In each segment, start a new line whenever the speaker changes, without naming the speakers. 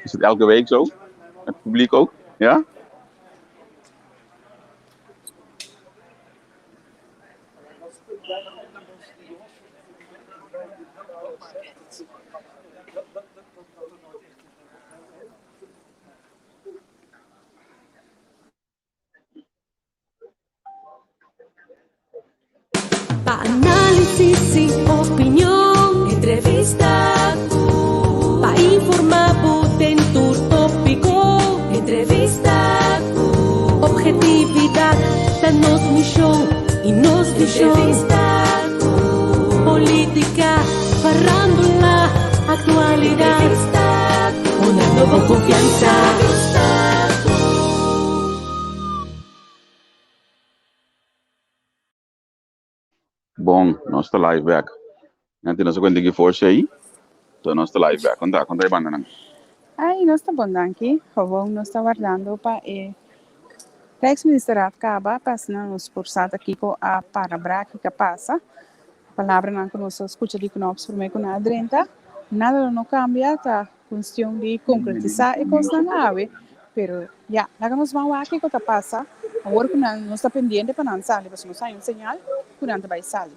Is het elke week zo? Het publiek ook? Ja?
Pa análisis y opinion, entrevista cu Pa informa bo den tur tópico, entrevista cu Objetividad ta nos misión y nos visión, entrevista cu Política, farándula, actualidad, entrevista cu Poniendo bo confianza, entrevista cu.
Bon, nos ta live back. Nanti nos a cuenta ki force ei. So nos ta live back. Conta, conta e bandanan.
Ai, nos ta bon danki. Gewoon nos ta wardando pa e Rijksministerraad caba pa asina nos por sa ta kico a para bra, kico a pasa. Palabranan cu nos a scucha di Knops prome cu nan a drenta, nada lo no cambia, ta cuestion di concretisa e cosnan awe. Pero ya, laga nos ban wak kico ta pasa awor cu nan, nos ta pendiente pa nan sali, pasobra nos haña un señal cu nan ta bay sali.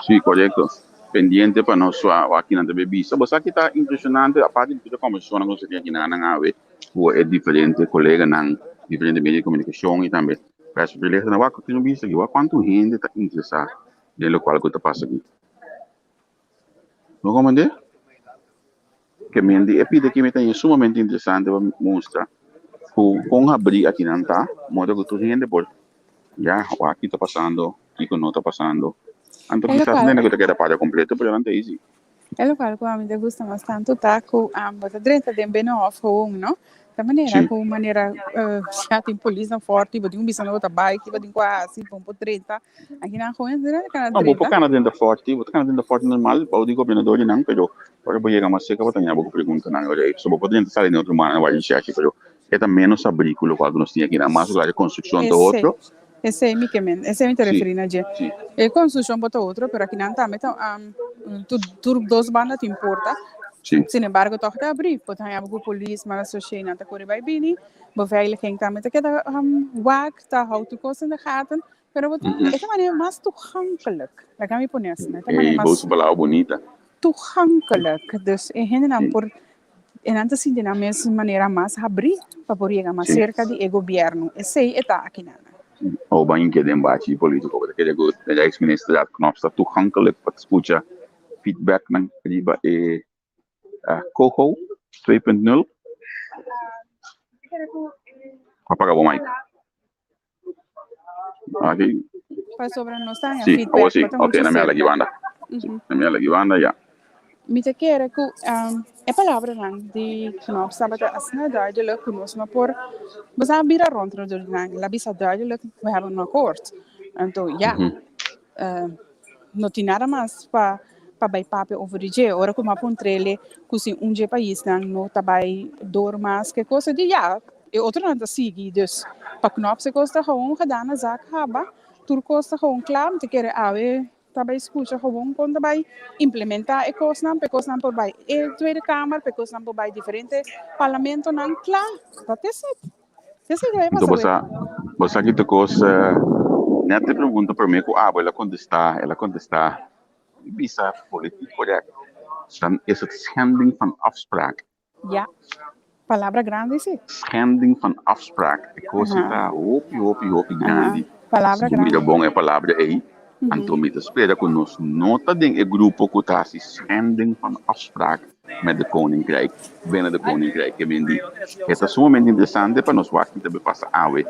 Sí, korekto. Pendiente pa nos wak kinan ta bay bisa. Bo sa ki ta impresionante, aparte di tur e conversacionnan cu nos a tin aki nan awe cu e diferente coleganan, diferente medio di comunicacion y tambe pers-verlichternan, wak cu tin un bista aki, wak cuanto hende ta interesa den locual cu ta pasa aki. No comprende? Ke men di e pida aki mi ta haña sumamente interesante pa mustra ku kon habrí akinan ta, moda ku tur hende por ya wak ki ta pasando, kiko no ta pasando. Anto
E
kisas
lokual,
nena ku ta keda para kompleto, pero nan ta easy.
e lokual ku ami ta gusta mas tantu ta ku bo ta drenta den Binnenhof gewoon, no? Ta manera
Sí.
ku manera ya tin polisnan forte, bo tin ku bisa no bo ta bai, ki bo tin ku hasi, bo por drenta. Akinan gewoon e drenta kana
No, bo por
drenta.
kana drenta forte, bo ta kana drenta forte normal, bou di gobernador di nan, pero ora bo yega mas cerca bo ta ña bo ku preguntanan ora ei. So bo por drenta sali den otro mano wak recherche, pero e ta menos habrí ku lokual ku nos tin akinan, mas lugar di construccion ta
Esei,
otro.
esei mi ke men, esei mi ta
Sí,
referí na dje.
sí.
E construccion por ta otro, pero akinan tambe ta tur tur dos banda tin porta.
Sí.
Sin embargo tòg ta habrí, bo ta haña bo ku polis, marechaussee nan ta kore bai bini, beveiliging tambe ta keda wak, ta hou tur kos in de gaten. Pero bo ta, e ta manera mas toegankelijk. Laga mi pone asina. E ta manera
Ey,
mas
bo usa palabra bonita.
toegankelijk. Dus e hendenan
Sí.
por, e nan ta sinti nan mes manera mas habrí pa por yega mas
Sí.
serka di e gobièrnu. Esei e ta akinan.
O ban keda den bachi politico. Bo ta kere ku e Rijksministerraad Knops ta toegankelijk pa skucha feedbacknan riba e Coho 2.0. Apaga bo mic. Aki.
Pasobra nos ta haña
Sí,
feedback,
awor sí.
bo ta
Ok,
muchu
na mi ala
serka.
gibanda. Sí, na mi ala gibanda, ya.
Mi ta kere ku e palabranan di Knops tabata asina duidelijk ku nos no por, bo sa bira rond rond di nan. El a bisa duidelijk, we hebben een akkoord. Anto, ya, no tin nada mas pa pa bai papia over di dje. Ora ku mi a puntr'el ku si un dje paisnan no ta bai door mas ke kos, e di ya, e otronan ta sigui. Dus pa Knops e kos ta gewoon gedane zaak haba, tur kos ta gewoon kla. Mi ta kere awe ta bai skucha gewoon kon ta bai implementá e kosnan, pa e kosnan por bai e Tweede Kamer, pa e kosnan por bai diferente parlamentonan kla. Dat is het. Esei ta bai
Anto
pasa
bo
wet.
sa, bo sa ki ta kos, net e pregunta promé ku abo el a kontestá, el a kontestá bisa politiek correct, dan is het schending van afspraak.
Ja, palabra grandi si.
Schending van afspraak, e kos ei ta hopi, hopi, hopi grandi.
Palabra
Si bo mira
grandi.
bon e palabra ei, anto mi ta spera ku nos no ta den e grupo ku ta hasi schending van afspraak met de koninkrijk, binnen de koninkrijk. Ke men di, e ta sumamente interesante pa nos wak ki ta bay pasa awe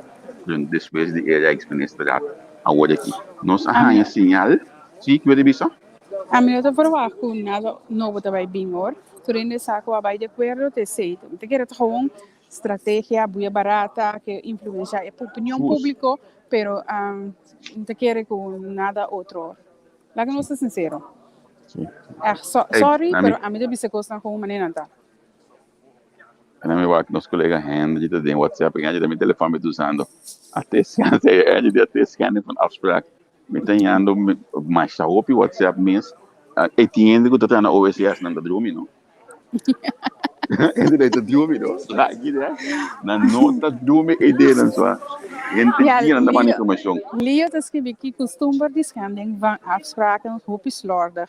despues di e Rijksministerraad awor aki. Nos a haña señal, si, ki bo ta bisa?
Ami no ta verwagt ku nada nobo ta bay bin hoor. Tur hende sa ku a bay di akuerdo ta esei. Mi ta kere ta gewoon strategia buya barata ke influencia e opinion publico, pero mi ta kere ku nada otro hoor. Laga nos ta sincero. Echt, so, sorry, pero ami ta bisa cosnan con un manera nan ta.
En mi wak nos colega Henry ta den WhatsApp, Henry ta mi telefon mi ta usando. Ate scan, sei Henry di ate scanning van afspraak. Mi ta yando masha hopi WhatsApp mes. E tin hende ku ta traha na OSS nan ta drumi, no? Hende ta drumi no. Aki ne. Nan no ta drumi e ideanan so. Hende
Ja,
dia nan ta manda
Leo,
informacion.
Leo ta skibi ki kustumber di schending van afspraken hopi slordig.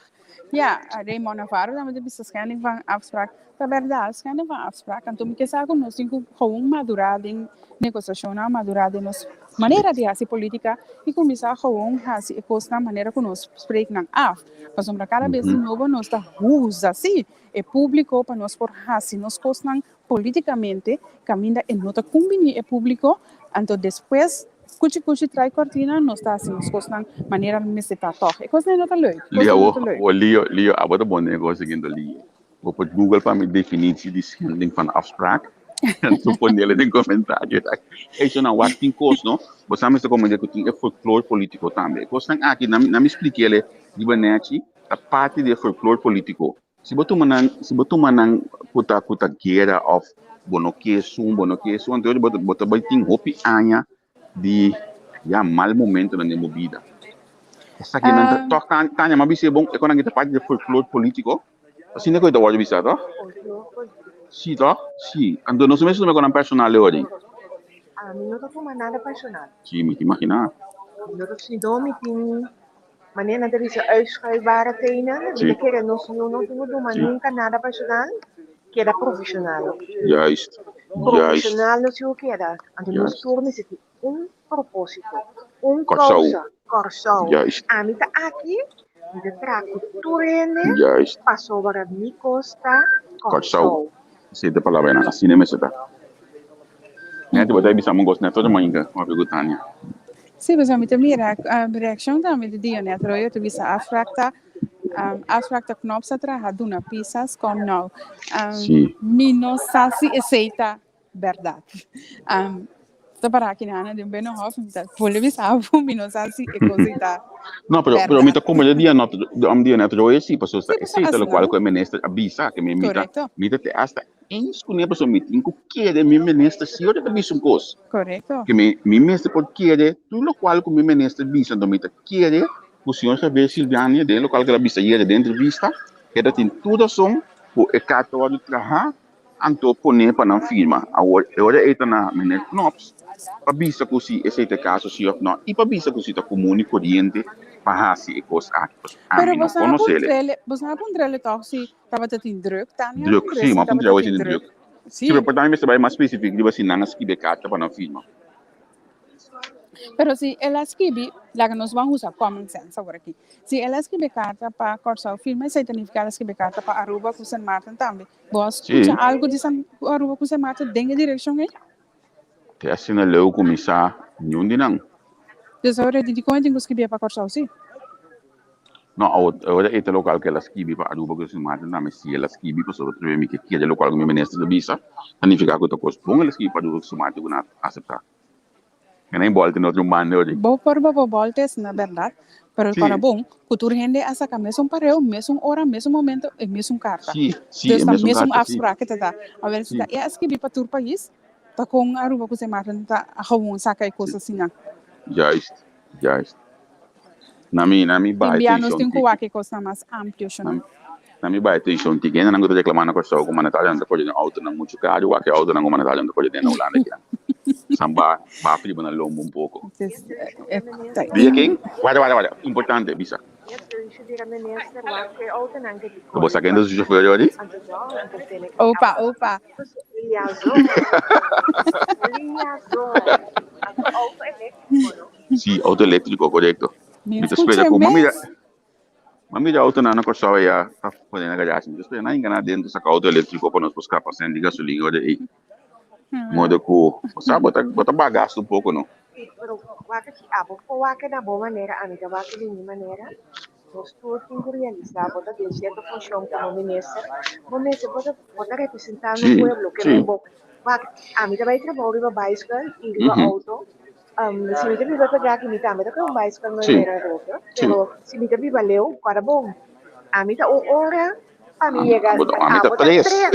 Ja, Raymond Navarro tambe ta bisa schending van afspraak. Ta berdad, schending van afspraak. Anto mi ke sa ku nos tin ku gewoon madurá den negosiashonnan, madurá den nos manera di hasi politica i kuminsá gewoon hasi e kosnan manera ku nos spreek nan af. Pasobra kada bes di nobo nos ta usa, sí, e públiko pa nos por hasi nos kosnan polítikamente kaminda e no ta kumbiní e públiko, anto despues kuchi kuchi trai kòrtina nos ta hasi nos kosnan manera mester ta tòg. E kosnan no ta leuk, e
Lio,
kosnan no ta leuk.
o Lio, Lio, abo ta bon den e kos siguiendo Lio. Bo por Google pa mi definitie di schending van afspraak en tu ponele den comentario. Ey, so nan wak tin kos, no? Bo sa mester comprende ku tin e folklore politico tambe. E kosnan aki, na mi, na mi splikele riba nechi, ta parti di e folklore politico. Si bo tuma nan, si bo tuma nan ku ta, ku ta guera of bo no ke esun, bo no ke esun, anto bo ta, bo ta bai tin hopi aña di ya mal momentonan den bo bida. Esakinan ta tòg ta Tania m'a bis'é bon e konan ki ta parti di folklor polítiko. Asina ku e ta wòrdu bisá tòg? Sí tòg? Sí. Anto nos mes tuma e konan personal e ora ei.
Ami no ta tuma nada personal.
Sí, mi ta imaginá.
Mi no ta sinto mi tin manera nan ta bisa uitschuifbare tenen. Mi ta kere nos no no tin ku tuma nunka nada personal, keda profesional.
Juist, juist.
Profesional nos tin ku keda. Anto nos tur mester tin un propósito, un kousa, Kòrsou.
Juist.
Ami ta aki, mi ta traha ku tur hende
Juist.
pasobra mi kos ta
Kòrsou.
Kòrsou.
Esei ta palabranan, asina mester ta. Nèt bo ta bisa mi un kos nèt otro mainta, papia ku Tania.
Sí, pasobra mi ta mira reakshon tambe di Dionette Royo ta bisa afspraak ta afspraak ta Knops a traha duna pisas kom nou.
Sí.
Mi no sa si esei ta bèrdat. Ta para aki nan den Binnenhof mi ta bolbe bisa bo mi no sa si e kos ei ta
No, pero, pero mi ta
bèrdat.
komprende Dionette, Dionette Royo sí, pasobra
Sí, pasobra
esei ta lokual
asina.
ku e minister a bisa, ke mi mi ta
Korekto.
mi ta te asta Eens ku ne pasobra mi tin ku kere mi minister si ora ta bisa un kos.
Korekto.
Ke mi mi mester por kere tur lokual ku mi minister bisa anto mi ta kere ku señor Javier Silvania den lokual ku el a bisa ayera den entrevista e ta tin tur rason ku e karta wòrdu traha anto pone pa nan firma. Awor e ora ei ta na meneer Knops pa bisa ku si esei ta e kaso si òf no i pa bisa ku si ta komun i koriente pa hasi e kos aki pasobra
Pero
ami no
boso a
konosele.
puntr'el boso a puntr'el tòg si Tabata tin druk, Tania?
Druk, sí, ma puntra
Tabata
awor
tin
tin
druk.
druk.
Sí.
Sí, pero por tambe mester bai mas specific riba si nan a skibi e karta pa nan firma.
Pero si el a skibi, laga nos ban usa common sense awor aki. Si el a skibi e karta pa Kòrsou firma, esei ta nifiká el a skibi e karta pa Aruba ku Sint Maarten tambe. Bo a
Sí.
skucha algu di San Aruba ku Sint Maarten den e direkshon ei?
Te asina leu ku mi sa niun di nan.
Dus awor e di dikon e tin ku skibié pa Kòrsou sí?
No, awor awor e ta lokal ku el a skibi pa Aruba ku Sint Maarten tambe si el a skibi pasobra trobe mi ke kere lokual ku mi minister ta bisa ta nifiká ku ta kos bon el a skibi pa Aruba ku Sint Maarten ku nan a aseptá. E nan bòlta den otro banda ori.
Bo por bo por bòlta esnan bèrdat, pero
Sí.
kòrda bon ku tur hende a saka mesun pareu, mesun ora, mesun momento e mesun karta.
Sí, sí,
Dus
e
ta
mesun
mesun
karta, sí.
afsprak e ta da. Awor si
Sí.
ta e a skibi pa tur pais, Ta kon Aruba ku Sint Maarten ta gewoon saka e kos asina?
Juist, juist. Na mi, na mi
Tin
bai
bia nos
tenshon
tin ku
tiki.
wak e kosnan mas amplio,
Na,
shona.
na mi bai tenshon tiki. Hendenan ku ta reklamá na Kòrsou ku manetarionan ta kore den outonan muchu karu, wak e outonan ku manetarionan ta kore den na Hulanda kinan. San ba, ba priba na lombo un poko.
Des, e, ta
Dia ken? Warda, warda, warda. Importante, bisa. Bo sa ken ta su chauffeur yori?
Opa, opa.
Sí, auto eléctrico, correcto.
Mi
Mi ta spera
escucha
ku, ma mira,
mes.
ma mira auto nan na Kòrsou ya ta pone na garage. Mi ta spera nan hinka nan adentro saka auto eléctrico pa nos por skapa sen di gasolin ora ei. Modo ku, bo sa, bo ta, bo ta baha gasto un poko, no?
Sí, pero wak aki abo por wak na bo manera, ami ta wak di mi manera. Nos tur tin ku realisá bo ta den sierto funshon komo minister, bo mester bo ta bo ta representá nos
Sí,
pueblo ke
sí.
men bo wak ami ta bai trabou riba baiskel i riba outo. Si mi ta biba pegá aki mi tambe ta kohe un baiskel manera roto, pero si mi ta biba leu, kòrda bon, ami ta un ora Pa mi yega
Ami ta
abo ta
tres.
tres.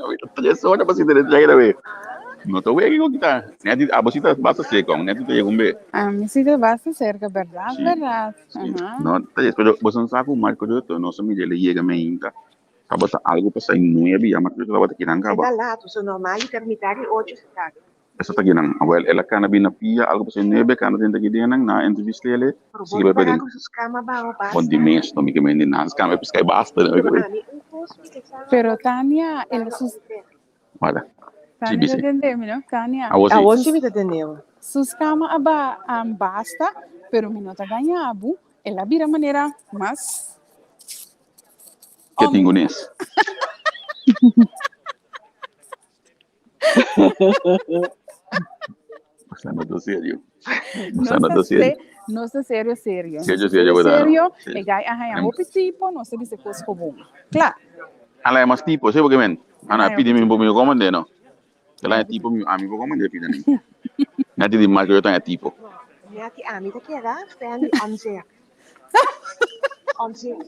Ami ta tres ora pa sinta den trein awe. No ta wega ku kita. Neti abo si ta basta cerca, neti ta yega un be.
Ami si ta basta cerca, berdad,
Sí,
berdad.
sí.
Aha.
No, tres, pero boso no sa ku Marco Rutte no sa mira el a yega mainta. Tabata algu pa sai nuebe ya, ma creo tabata kinan
E
kaba.
ta laat, so normal ta mitar di ocho sa tarde.
Esa ta kinan. Awel, el a kana bin na pia, algu pa sai nuebe, kana drenta ki den nan, nan a entrevist'é,
Pero
sigui
bo
bai
para
paden.
ku su skama baho
Bon, di
basta.
mes, no mi ke mende nan skama e piskai basta. No mi ke
Pero
mende.
ami un kos mi ke sa
Pero Tania, el
laga
sus
omzet.
Wada. Sí,
Tania ta
bis'é.
tende mi, no? Tania,
Awor sí.
Awor sí
sus
mi ta tende bo.
sus kama a ba um, basta, pero mi no ta gaña bo. El a bira manera mas
Ke
om
tin kunes? Bosa no ta serio. Bosa
Nos
no
ta
ta serio.
se, nos ta serio serio. Nos
Serio
ta
serio
serio
bo ta no.
serio.
Sí.
E gai a haña hopi tipo, nos ta bisa kos gewoon. Kla.
Ala e mas tipo, sí porque men.
El a
Ana
haña
pidi
hopi
mi
tipo.
bo mi komande no. El a
Haña hopi
tipo
tipo.
mi ami bo komande pida mi. Nati di mal yo ta tipo.
No, Nati ami ta keda fan di omzet. Omzet.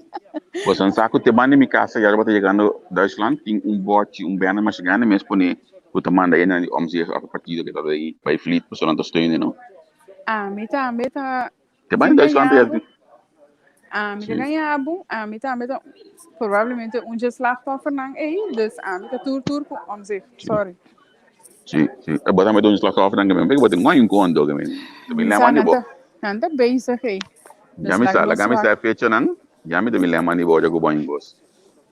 Pues an sa ku te banda mi casa ya ta llegando Duitsland tin un bordje, un banner mas grande mes pone ku ta manda e di Omtzigt of partido ku ta ahí bij Vliet personan ta steunen no.
Ami tambe ta
Te banda
sin
Duitsland ya
gaña bo. Ami ta
Sí.
gaña bo. Ami tambe ta probablemente un dje slachtoffernan ei. Dus ami ta tur tur ku Omtzigt.
Sí.
Sorry.
Sí, sí. E bo tambe ta un slachtoffer dan ke bo tin un encontro ke men. Te mi
Mi
lema
sa
di
nan
bo.
ta nan ta bezig ei.
Ya
Dus
mi
laga
sa,
nos
laga mi
wak.
sa fecha nan. Ya mi te mi lema di bo ya ku bo ingos.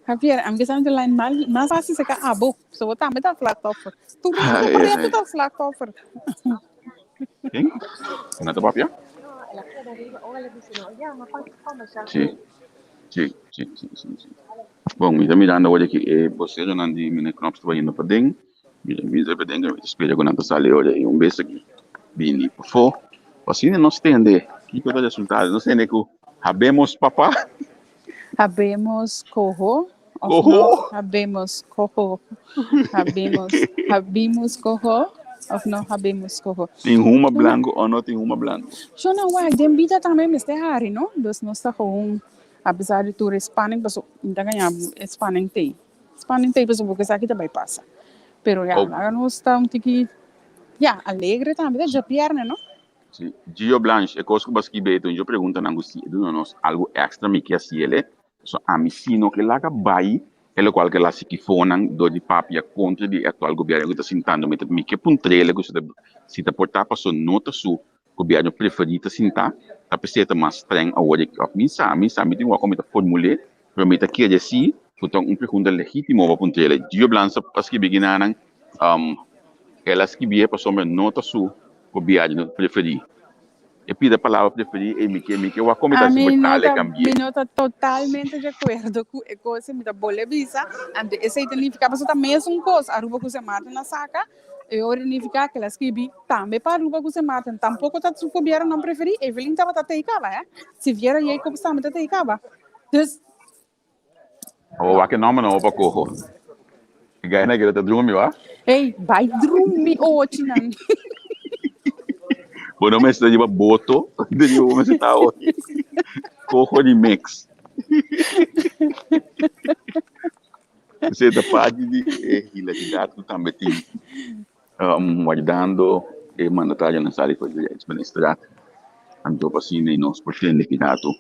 Javier, ami ke sa mi lijn mal mas fácil se ka abo. So bo tambe ta slachtoffer. Tur hende
Ai,
preto
ai.
ta slachtoffer.
Ken? Nan ta papia?
No, el a keda riba ora el a bisa no, ya, ma pa combersa
Sí.
ku.
Sí, sí, sí, sí, sí. Bon, mi ta mirando awor aki e boseronan di Meneer Knops ta bayendo paden. Mi ta mira paden, mi ta spera ku nan ta sali ora i un bes aki bini pafó. Asina nos tende kiko ta resultado. Nos tende ku habemos papa.
Habemos coho of
Coho?
no habemos coho. Habemos, habimos coho of no habemos coho.
Tin huma blanco o no tin huma blanco?
Yo no wak, den bida tambe mester hari, no? Dus nos ta gewoon, apesar di tur e spanning, paso mi ta gaña e spanning t'ei. Spanning t'ei pasobra bo ke sa ki ta bai pasa. Pero ya,
Oh.
laga nos ta un tiki, ya, alegre tambe, ta djapierne, no?
Sí. Gio Blanche, e kos ku bo a skibi ei, yo pregunta nan ku si e duna nos algu extra mi ke hasi el e. So ami si no ke laga bai e lokual ke la siki fonan dor di papia kontra di e aktual gobièrnu ku ta sintando. Mi ta mi ke puntr'el ku si ta si ta por ta paso no ta su gobièrnu preferí ta sintá, ta p'esei ta mas streng awor aki. Òf mi sa, mi sa, mi tin wak kon mi ta formul'é, pero mi ta kere si ku ta un pregunta legítimo pa puntr'el. Gio Blanche a skibi kinanan, el a skibié pasobra no ta su gobièrnu preferí. E pida palabra preferí ei mi ke mi ke wak kon mi ta hasi
Ami
por
no
tal e
ta,
kambi'é.
mi no ta totalmente de acuerdo cu e cosa, mi ta bolbe bisa, anto esey ta nifica pasobra ta mesun cos, Aruba cu Sint Maarten a saca, e ora nifica cu el a scribi tambe pa Aruba cu Sint Maarten, tampoco ta su gobiernonan preferi, Evelyn tabata tey caba, eh, Siviera Jacobs tambe ta tey caba, dus.
Awor wak e nomber nobo pa coho. E gay na keda ta drumi wa.
Ey, bai drumi ochinan.
Bo no mester riba boto, di riba bo mester ta ochi. Coho di mix. Esei ta parti di e hilaridad ku tambe tin wardando e mandatarionan sali for di Rijksministraat. Anto pa asina i nos por tende ki rato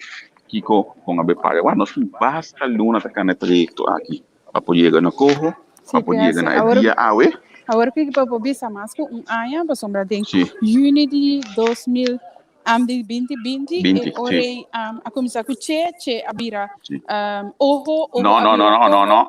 kiko kon a bay para. Wak nos tin basta luna ta kana e trayekto aki pa por yega na Coho, pa
Sí,
por yega
piensa.
na e
Awor,
dia awe.
awor ku pa por bisa mas ku un aña pasobra den
Sí.
juni di dos mil um, di binti binti e
Binti,
ora
sí.
ei um, a kuminsá ku Che, Che a bira
Sí.
um, Oho, Oho
No,
a
no, no,
bira
no, no,
Coho.
no.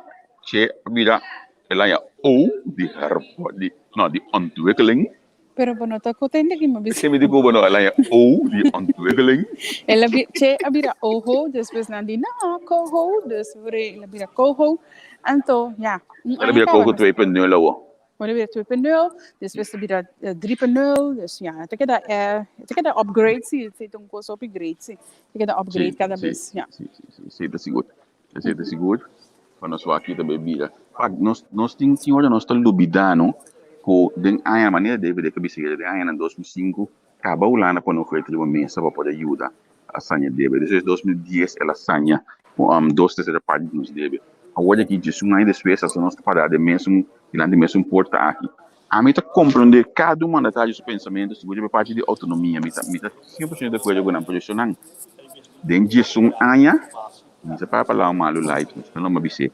Che a bira el aña O di herpo, di, no, di ontwikkeling.
Pero bo no ta contente ki mi bisa.
Esei mi di ku bo no, el aña O di ontwikkeling.
El a bi, Che a bira Oho, despues nan di no, Coho, dus ora el a bira Coho. Anto, ja, un
El a
aña
bira
kaba
Coho
nos.
2.0 awo.
Ora bira 2.0, despues ta bira 3.0, dus ja, ta keda, eh, ta keda upgrade si, si ta un kos hopi great si. Ta keda upgrade
Sí,
kada
sí,
bes, ja.
sí, sí, sí, sí, ta sigur. Esei ta sigur pa nos wak kita bay bira. Pak, nos, nos tin, tin ora nos ta lubida no, ku den aña, manera David a bisa den añanan 2005, kaba Hulanda pone oferta riba mesa pa por a yuda a saña debe. Despues 2010 el a saña um, dos tercera parti di nos debe. Awor aki djesun aña despues hasta nos ta para den mesun, dilanti mesun porta aki. Ami ta komprende kada un mandatario su pensamentu sigur riba e parti di outonomia. Mi ta, mi ta 100% di akuerdo ku nan, pero esnan den djesun aña, Mi sa para palabra malu live, nos ta lomba bis'é.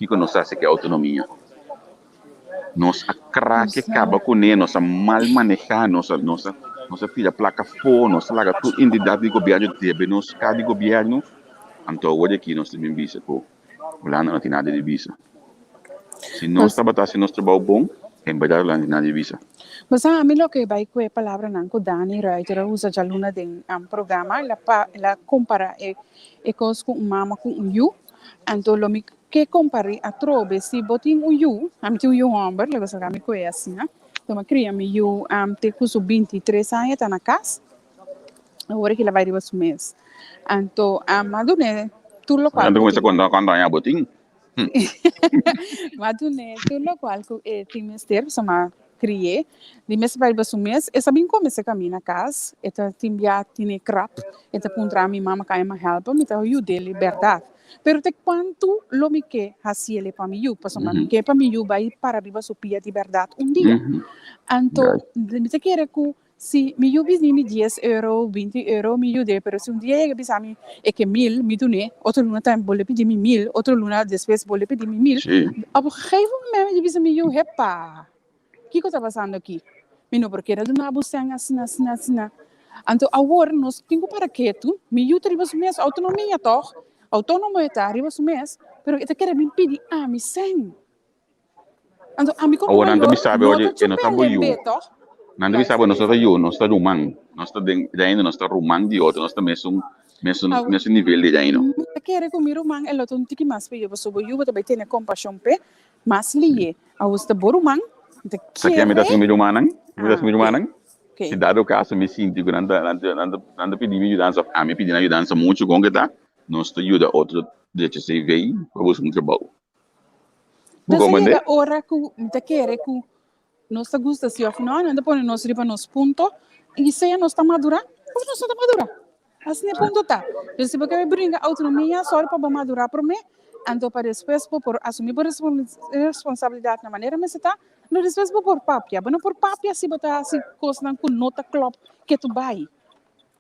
Kiko nos a hasi ku e outonomia? Nos a krak e kaba kuné, nos a mal manehá, nos a nos a nos a tira plaka afó, nos a laga tur entidat di gobièrnu debe nos ka di gobièrnu. Anto awor di aki nos ta bin bisa ku Hulanda no tin nada di bisa. Si nos tabata hasi nos trabou bon, en bèrdat Hulanda no tin nada di bisa.
Bo sa ami loke bai ku e palabranan ku Dani Ruiter a usa djaluna den programa, el a pa el a kompará e e kos ku un mama ku un yu. Anto lo mi ke kompar'é atrobe si bo tin un yu, ami tin un yu hòmber, lo ke mi ku e asina, lo mi kria mi yu te ku su 23 aña ta na kas, awor ki el a bai riba su mes. Anto mi a dun'é tur lokual
Anto
ku
kuminsa
tin.
konta kuantu aña bo tin.
Mi a dun'é tur lokual ku e tin mester, pasobra mi a kri'é di mes bai riba su mes. E sa bin kome se kaminda kas, e ta tin bia tene krap, e ta puntra mi mama kan e mi help, mi ta yud'é liberdat. Pero te kuantu lo mi ke hasi el pa mi yu, pasobra mi ke pa mi yu bai para riba su pia di bèrdat un dia. Anto mi ta kere ku si mi yu bini mi dies euro, 20 euro, mi yud'é, pero si un dia yega bisa mi e ke mil, mi dun'é, otro luna tambe bolbe pidi mi mil, otro luna despues bolbe pidi mi mil, op un gegeven moment mi ta bisa mi yu, hepa! Kiko ta pasando aki? Mi no por keda duna bo sèn asina, asina, asina. Anto awor nos tin ku para ketu. Mi yu ta riba su mes, outonomia tòg? Outónomo e ta riba su mes, pero e ta kere bin pidi ami sèn. Anto ami komo
Awor nan ta
mayor
bisa bo
no
oye,
ta
e no ta bo
chup'é
yu.
lembe tòg?
Nan ta bisa
Luister
bo nos no ta
bisa.
yu, nos ta ruman. Nos ta den reino, nos ta ruman di otro, nos ta mesun mesun
Awor
mesun nivel di reino.
mi ta kere ku mi ruman e lo ta un tiki mas p'e yu, pasobra bo yu bo ta bai tene kompashon p'e, Mas liye, awor ta bo ruman, mi ta
Sa ke mi ta
kere.
hasi ku mi rumannan? Mi ta hasi ku
Ah,
mi
ok,
rumannan?
ok.
Si dado kaso mi sinti ku nan ta, nan ta, nan ta, nan ta pidi mi yudansa òf ami pidi nan yudansa muchu kon ke ta, nos ta yuda otro drecha CV pa buska un trabou. Bo
Dus a
komprendé?
yega ora ku mi ta kere ku nos ta gusta si òf no, nan ta pone nos riba nos punto i sea nos ta madurá òf nos no ta madurá. Asina e punto ta. Dus si bo ke bringa autonomia, sòru pa bo madurá promé, anto pa despues bo por asumí bo responsabilidat na manera mester ta, anto despues bo por papia. Bo no por papia si bo ta hasi kosnan ku no ta klòp ke tu bai.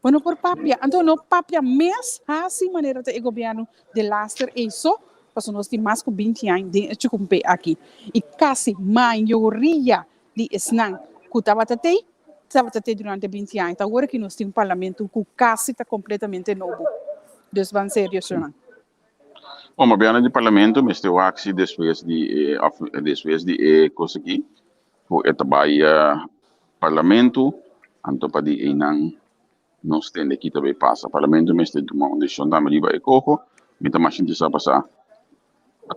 Bo no por papia. Anto no papia mes hasi manera ta e gobièrnu delaster ei so, pasobra nos tin mas ku 20 aña den e chukumpé aki. I kasi mayoria di esnan ku tabata tei, tabata tei durante 20 aña. Ta awor ki nos tin un parlamento ku kasi ta kompletamente nobo. Dus ban serio, señornan.
Bon, papiando di parlamento, mester wak si despues di e, of despues di e kos aki, ku e ta bai parlamento, anto pa di einan nos tende ki ta bai pasa. Parlamento mester tuma un desishon tambe riba e koho. Mi ta mas interesá pa sa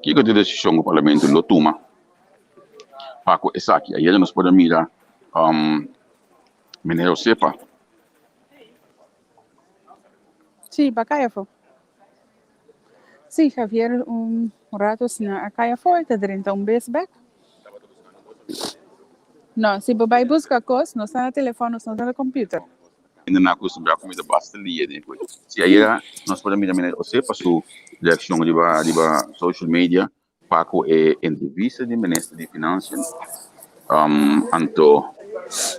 kiko ta e desishon ku parlamento lo tuma pa ku esaki. Ayera nos por a mira Meneer Josepa.
Sí, pa kai afó. Sí, Javier un rato asina a kai afó, e ta drenta un bes bek. No, si bo bai buska kos, nos ta na telefòn, nos no ta na computer.
Hende na acostumbrá ku mi ta basta lia den koe. Si ayera nos por a mira Meneer Josepa su reakshon riba riba social media Pa ku e entrevista di minister di Financiën, anto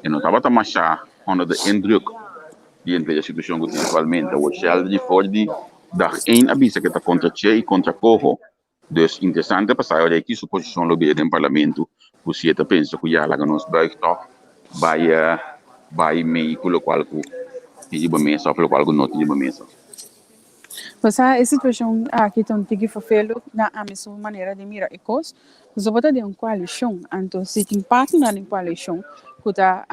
e no tabata masha onder de indruk di henter e situashon ku tin aktualmente. Awor Sheldry di for di dag ein a bisa ku e ta kontra Che i kontra Coho. Dus interesante pa sa ora ki su posishon lo bira den parlamento ku si e ta pensa ku ya laga nos buig tòg bai bai mei ku lokual ku tin riba mesa òf lokual ku no tin riba mesa.
Pasá e situashon aki ta un tiki ferfelu na ami su manera di mira e kos. Pasobra bo ta den un koalishon, anto si tin partnernan den koalishon ku ta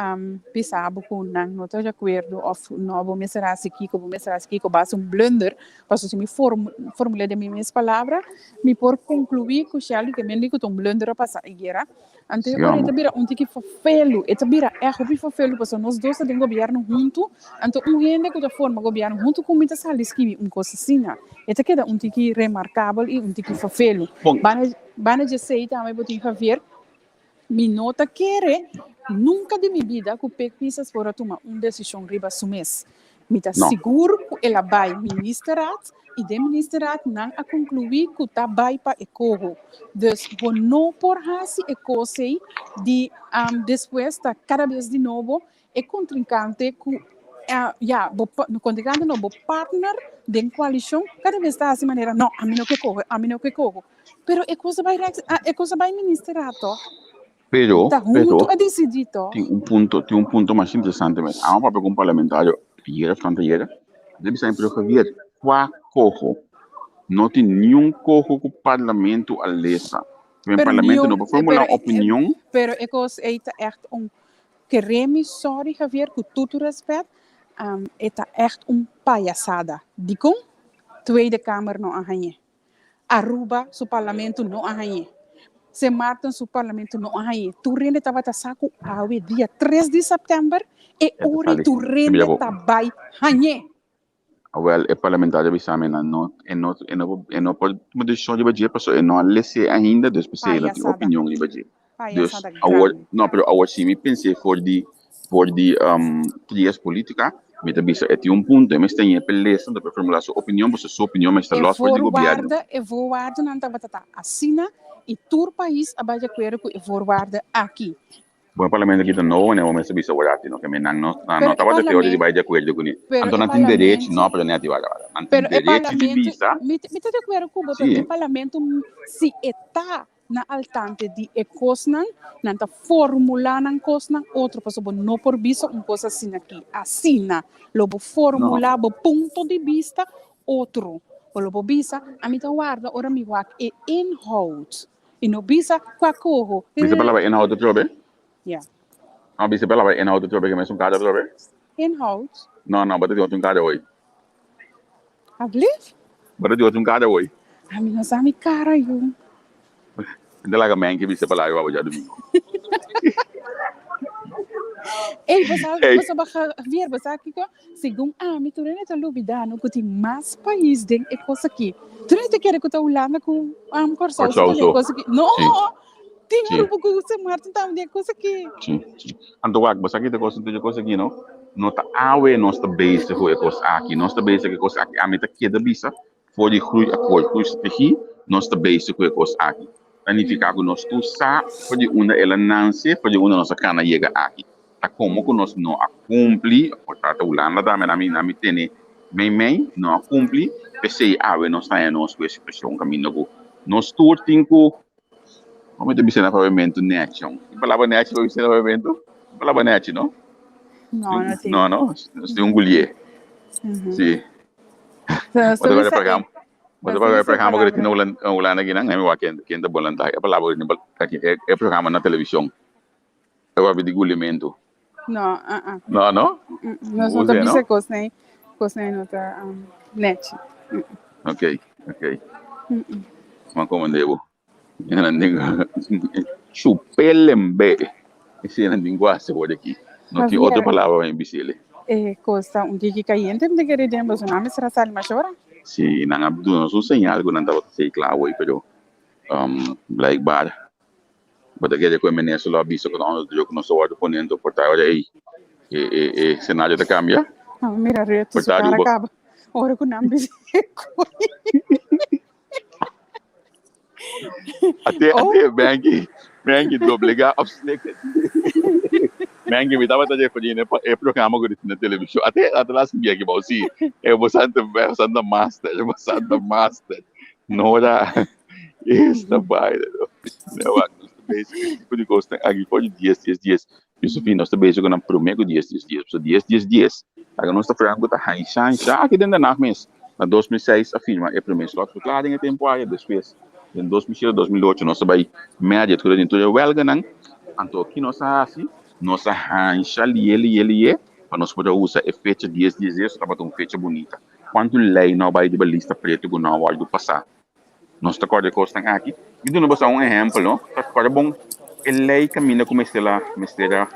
bisa bo ku nan no ta di akuerdo òf no bo mester hasi kiko, bo mester hasi kiko, bo hasi un blunder, pasobra si mi formul'é den mi mes palabra mi por konkluí ku Shelly ke men di ku ta un blunder a pasa ayera. Anto e ora e ta bira un tiki ferfelu, e ta bira ègt hopi ferfelu pasobra nos dos ta den gobièrnu huntu, anto un hende ku ta forma gobièrnu huntu ku mi ta sali skibi un kos asina. E ta keda un tiki remarkabel i un tiki ferfelu. Banda banda dje esei tambe bo tin Javier, mi no ta kere nunka di mi bida ku Pik Pisas por a tuma un desishon riba su mes. Mi ta sigur ku el a bai ministerraad i den ministerraad nan a konkluí ku ta bai pa e koho. Dus bo no por hasi e kos ei di despues ta kada bes di nobo e kontrinkante ku Ya, bo contrincante no, bo partner den coalicion cada vez ta haci manera, no, ami no ke coge, ami no ke coge. Pero e cosa bay rechts, e cosa bay ministerraad toch?
Pero,
Ta
pero,
hunto a decidi toch?
tin un punto, tin un punto mas interesante mes. Amo papia cu un parlamentario ayera of tanto ayera, el a bisa mi, pero Javier, cua coho? No tin niun coho cu parlamento a lesa. Pero
Pero
parlamento no
niun,
por formula
pero,
un opinion.
pero e cos ey ta echt un Keremi sorry Javier cu tur tu respet, e ta echt un payasada. Dicon? Tweede Kamer no a hañ'e. Aruba su parlamento no a hañ'e. Sint Maarten su parlamento no a hañ'e. Tur hende tabata sa cu awe dia tres di september e
E ta
ora
sali.
tur
E mira
hende
bo.
ta bay hañ'e.
Awel e parlamentario a bisa mi nan no e no e no e no por tuma decision riba dje pasobra e no a les'e ainda dus p'esei e no tin
Payasada.
opinion riba dje. Dus
Payasada
awor
grandi.
no pero awor si mi pens'e for di for di trias politica mi ta bisa e tin un punto e mester ñe p'e lesa anto p'e formula su opinion pasobra su opinion mester
E
los for di gobierno.
voorwaarde e voorwaardenan tabata ta asina y tur pais a bai di acuerdo cu e voorwaarde aki.
Bon e parlamento aki ta nobo manera bo mester bisa wor aki no ke men nan no nan
Pero
no
e
tabata teoria di
parlamento
bai di akuerdo kuné
pero
anto
e
nan tin derechi
parlamento
no pero neti wak wak nan tin
pero e
derechi di
parlamento
bisa
mi mi ta di akuerdo ku bo pero
si
e parlamento si e ta na altante di e kosnan nan ta formula nan kosnan otro pasobra bo no por bisa un kos asina aki asina lo bo
no
formula bo punto di bista otro bo lo bo bisa ami ta warda ora mi wak e inhoud I no bisa kua koho.
Bisa palabra inhoud atrobe?
Ja.
No, bisa palabra inhoud atrobe ke mesun kada atrobe?
Inhoud?
No, no, bo ta di otro un kada hoy.
Alblief?
Bo ta di otro un kada hoy.
Ami no sa mi kara yu.
Mi ta laga Menke bisa palabra pa bo djadumingu.
Ey, bo sa,
Ey.
bo sa baja, Javier, bo sa kiko? Segun ami, tur hende ta lubida no ku tin mas pais den e kos aki. Tur hende ta kere ku ta Hulanda ku um, Kòrsou so
Kòrsou
ta den
so.
e kos aki. No!
Sí.
Tin
Sí.
Aruba ku Sint Maarten tambe den e kos aki.
Sí, sí. Anto wak, bo sa kita kos, tur e kos aki no? No ta awe nos ta bezig ku e kos aki. Nos ta bezig ku e kos aki. Ami ta keda bisa for di groeiakkoord, groeistrategie, nos ta bezig ku e kos aki. Ta nifiká ku nos tur sa for di unda el a nanse, for di unda nos a kana yega aki. Ta komo ku nos no a kumpli, por ta Hulanda tambe nan mi nan mi tene mei mei, no a kumpli, p'esei awe nos ta haña nos ku e situashon kaminda ku nos tur tin ku, komo mi ta bisa na papiamentu, nèchi. E palabra nèchi pa bisa na papiamentu? E palabra nèchi, no?
No, no tin.
No, no, nos tin un gulié. Sí.
So,
Bo ta
so
wak e
bisa e,
programa, bo ta
so
wak e
bisa e
programa ku tin
palabra.
na Hulanda aki nan, mi wak ken ken ta bolantá e palabra ku tin aki e e programa na televishon. E wak di guliamentu.
No, ah ah.
No, no?
Nos no ta
Usa,
bisa
no?
kos nei, kos nei no ta um, nechi.
Ok, ok. Ma komandé bo. Nan tin chupelembe. Esei nan tin ku hasi awor aki. No tin otro
Javier,
palabra pa mi bisele.
e kos ta un tiki kayente mi ta kere den boso nan mester a sali mas ora.
Si nan a duna nos un señal ku nan tabata sei kla awor, pero um, blijkbaar bo ta kere ku e minister lo a bisa ku ta un otro ku nos ta wòrdu pone anto por ta ora ei e e e senario ta kambia.
Ah, mira Rutte
Por
su
ta
kara
Aruba.
kaba ora ku nan bisa e kos.
Ate,
Oh.
ate, Benki, Benki, doblega op slikken. Benki, mi tabata referí na e programa ku na televishon. Ate, ate laatste bier ki bou, si. E bo santa, bo santa master, bo santa master. Nora, esta baile. No, wak, nos ta bezig ku tipo di kosnan aki for di dies, dies, dies. Josefina, nos ta bezig ku nan promé ku dies, dies, dies. So dies, dies, dies. Laga nos ta franco ta hansha, hansha aki den Den Haag mes. Na 2006 a firma e promé slotverklaring e tempu aya. Despues, den 2007, 2008 nos a bai media tur den tur e wèlganan. Anto ki nos a hasi? Nos a hansha lié, lié, lié pa nos por a usa e fecha dies, dies, dies. Tabata un fecha bunita. Kuantu lei no a bai riba lista pretu ku no a wòrdu pasá? Nos ta kòrda e kosnan aki. Mi duna boso un ehèmpel, no? Ta kòrda bon e lei kaminda ku mester a mester a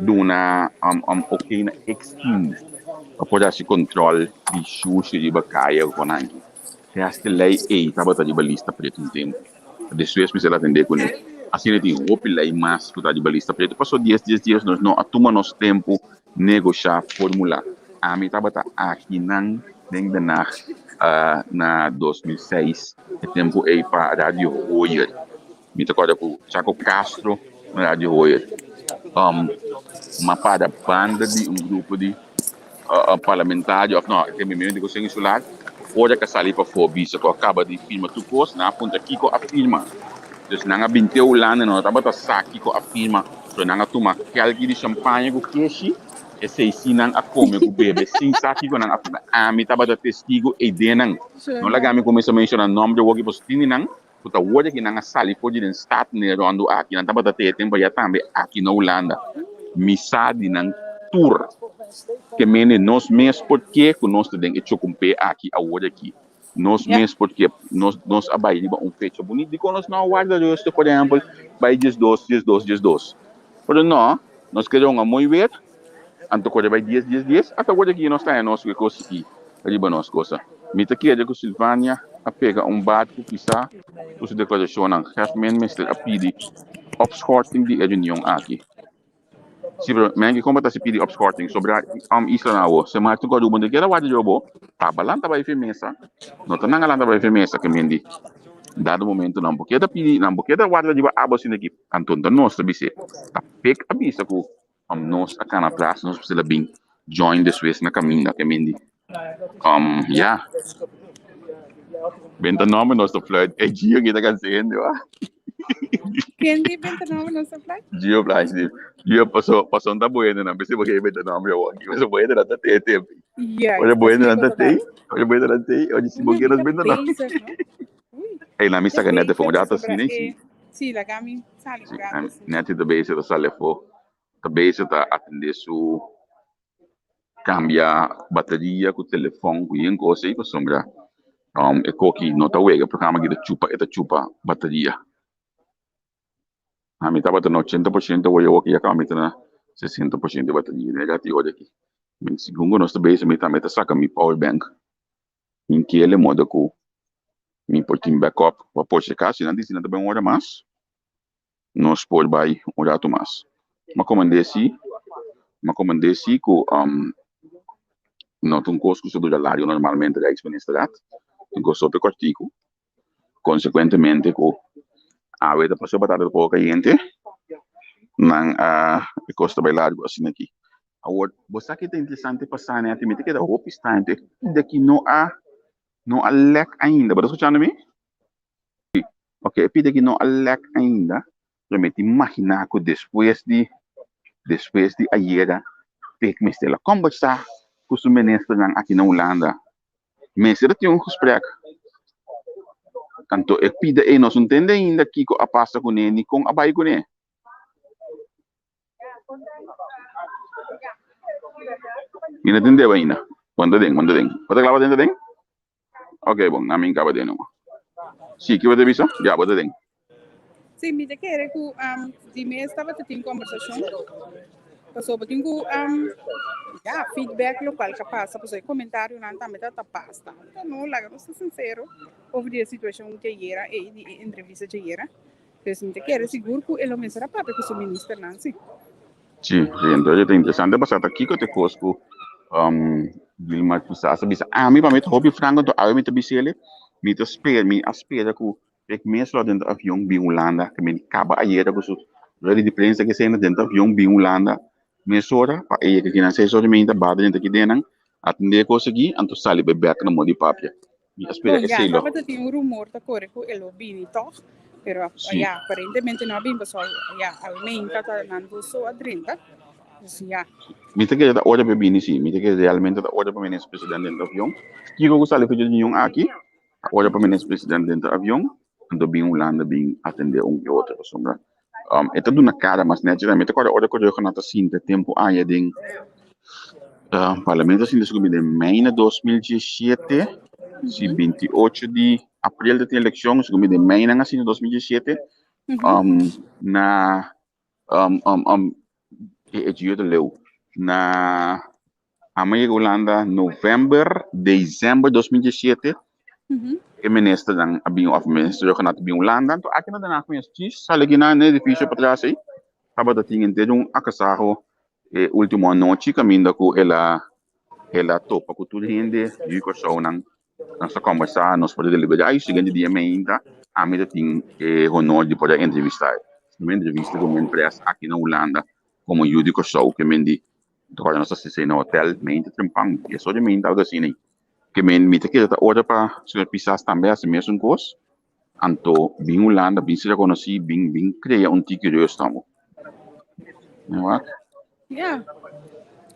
duna oké na X-Team pa por hasi kòntròl di shushi riba kaya ku konan aki. Te hasta e lei ei tabata riba lista pretu un tempu. Despues mester a atendé kuné. Asina tin hopi lei mas ku ta riba lista pretu. Pasobra dies dies dies nos no a tuma nos tempu negoshá, formulá. Ami tabata akinan den Den Haag na 2006, e tempu ei pa Radio Hoyer. Mi ta kòrda ku Chaco Castro na Radio Hoyer. M'a para banda di un grupo di. Parlamentario of no, e miembro di Consejo Insular, ora ku a sali pafó bisa ku a kaba di firma tur kos, nan a puntra kiko a firma. Dus nan a bin te Hulanda, nan no tabata sa kiko a firma, so nan a tuma kelki di champaña ku keshi, esei si nan a kome ku bebe sin sa kiko nan a firma. Ami tabata testigo ei den nan. No laga mi kuminsá menshoná nomber awoki pasobra tin di nan ku ta worde ki nan a sali for di den stad Nederlandu aki, nan tabata te e tempo ya tambe aki na Hulanda. Mi sa di nan tur ke mende nos mes por ke ku nos ta den e chokumpé aki awor aki. Nos mes por ke nos nos a bai riba un fecha bunita. Dikon nos no a warda rustig, por ehempel, bai diesdos, diesdos, diesdos? Pero no, nos kere hunga mooi weer, anto kore bai dies, dies, dies, ata awor aki nos ta haña nos ku e kos aki riba nos kosa. Mi ta kere ku Silvania a pega un bat ku pisá ku su deklarashonnan. Hefman mester a pidi opschorting di e reunion aki. Si, pero men ki kon bo ta si pidi opschorting sobra islanan awo? Se Martin ku Aruba no kere warda yo bo, taba lanta bai fi mesa, no ta nan a lanta bai fi mesa ke men di dado momento nan bo keda pidi, nan bo keda warda riba abo asina aki. Anto ta nos ta bis'é, ta Pek a bisa ku nos a kana atras, nos mester a bin join despues na kaminda ke men di. Ya. Benta nomber nos ta fluit. E Gio ki ta kansa hende wa.
Ken di benta nomber nos ta fluit?
Gio Blanche di. Gio paso paso ta bo hende nan p'esei bo ke benta nomber awor aki. Paso bo hende nan ta te tempo.
Juist,
Ora bo
asina
hende nan ta
ku
te,
ta.
ora bo hende nan te, ora si bo
Uy,
ke
mi
nos
ta
benta nomber.
bezig, no? Uy,
Ey, laat mi
ta
saka net even un
bezig
rato
pasobra
asina,
e
si.
Sí, laga mi sali un
Si,
rato asina.
Netty ta bezig ta sali afó. Ta bezig ta atendé su Cambia bateria cu telefon cu yen cos ey pasobra e koki no ta wega programa aki ta chupa e ta chupa bateria. Ami tabata na 80% awor awor ya caba mi ta na 60% di bateria ne gati ora aki. Segun cu nos ta bezig mi tambe ta saca mi power bank mi kere modo cu mi por tin backup pa por si acaso si nan dici nan ta bay un ora mas. Nos por bai un ratu mas. M'a komand'é si, m'a komand'é si ku no ta un kos ku sa dura largu normalmente Rijksministerraad, un kos hopi kòrtiku. Konsekuentemente ku awe ta pasó batata ta poko kayente, nan a e kos ta bai largu asina aki. Awor, bo sa ke ta interesante pa sa nèt, mi ta keda hopi straño te de ki no a no a lèk ainda. Bo ta skuchando mi? Ok, e pida ki no a lek ainda, pero mi ta imaginá ku despues di despues di ayera Pik mester a kombersá ku su ministernan aki na Hulanda. Mester a tin un gesprek. Anto e pida ei nos no tende ainda kiko a pasa kuné ni kon a bai kuné. Mi no tende ainda. Bo ta den, bo ta den. Bo ta kla pa tende den? Ok, bon, na mi kaba den numa. Sí, ki bo ta bisa? Ya, bo ta den.
Sí, mi ta kere ku um, di mes tabata tin kombersashon. Pasobra tin ku um, ya, feedback lokual ka pasa, pasobra e komentarionan tambe ta ta bastante, no? Laga nos ta sinsero over di e situashon djayera ei, di e entrevista djayera. Pues mi ta kere sigur ku e lo mester a papia ku su ministernan, sí.
Sí, sí, entonces ta interesante pasá ta kiko te kos ku um, Gilmar kisas a bisa. Ami pa mi ta hopi franco, entonces awe mi ta bisele, mi ta spera, mi a spera ku ek mes lo dentro avion bin Hulanda, ke mi kaba ayera ku su rueda di prensa ke sena dentro avion bin Hulanda mesora pa e yega kinan seis ora i meinta bada dentro aki denan, atende e kos aki, anto sali bai bek na modi papia. Mi a spera
Bon, ya
esei lo.
tabata tin un rumor ta kore ku e lo bini tòg, pero
Sí.
ya aparentemente no a bini pasobra ya almeinta ta nan dos so a drenta. Dus ya.
Mi ta kere ta ora pa e bini sí, mi ta kere realmente ta ora pa minister president dentro avion. Kiko ku sali for di reunion aki, ta ora pa minister president dentro avion, anto bin Hulanda bin atende un ke otro pasobra e ta duna kara mas nèchi tambe. Mi ta kòrda ora ku Rhuggenaath ta sinta tempu aña den parlamento a sinta su den mei na 2017, si 28 di april ta tin elekshon, su den mei nan a sinta 2017 na e djio ta leu na Amo yega Hulanda november, december 2017, e ministernan a bin, of minister Rhuggenaath a bin Hulanda, anto aki na Den Haag mes, djis sali aki na edificio patras ei, tabata tin henter un agasaho e ultimo anochi caminda cu el a el a topa cu tur hende yu Kòrsounan, nos a combersa, nos por a delibera y siguiente dia mainta ami ta tin e honor di por a entrevista e. Prome entrevista cu mi pres aki na Hulanda como yu di Kòrsou, ke men di. Ora nos ta sesei na hotel, mente trempan, y eso di mente algo asina. Ke men mi ta kere ta ora pa señor Pisas tambe hasi mesun kos, anto bin Hulanda, bin ser rekonosí, bin bin krea un tiki rust amo. Mi wak.
Ja.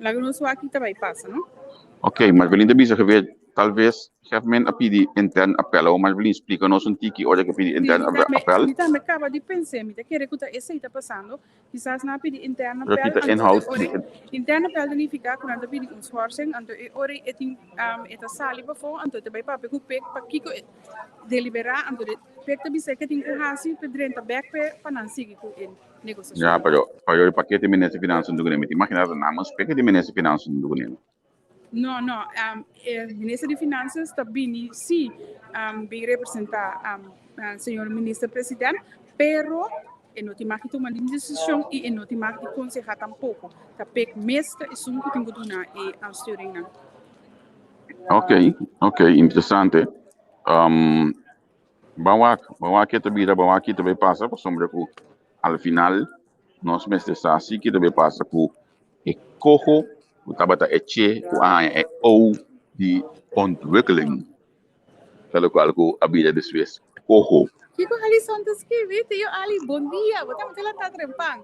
Laga nos wak ki ta bai pasa, no?
Ok, Marvelin ta bisa geweer, tal ves Gevmen a pidi intern appel. Awor Marvelin splika nos un tiki ora ke pidi intern appel.
Mi tambe kaba di pens'é, mi ta kere ku ta esei ta pasando. Kisas nan a pidi intern
Pero
appel,
kita
anto e
inhoud
ora
di
intern appel ta nifiká ku nan ta pidi un schorsing, anto e ora e tin e ta sali pafó, anto e ta bai papia ku pek pakiko e deliberá, anto de pek ta bis'é ke tin ku hasi pa drenta bèk p'e pa nan sigui ku e negosiashon.
Ya, pero pero pakete minister di finansa no dugune. Mi ta imaginá ta namens pek di minister di finansa no dugune.
No, no, e minister di Finanzas ta bini sí bin representá señor minister president, pero e no tin mag di tuma ningún desishon i e no tin mag di konsehá tampoko. Ta pek mes ta esun ku tin ku duna e aansturingnan.
Ok, ok, interesante. Um, ban wak, ban wak ke ta bira, ban wak ki ta bai pasa, pasobra ku al final nos mester sa si ki ta bai pasa ku E koho ku tabata e che ku a haña e ou di ontwikkeling, ta lokual ku a bira despues koho.
Kiko Alison ta skibi? Tio Ali, bon dia! Bo ta mete lantá trempan.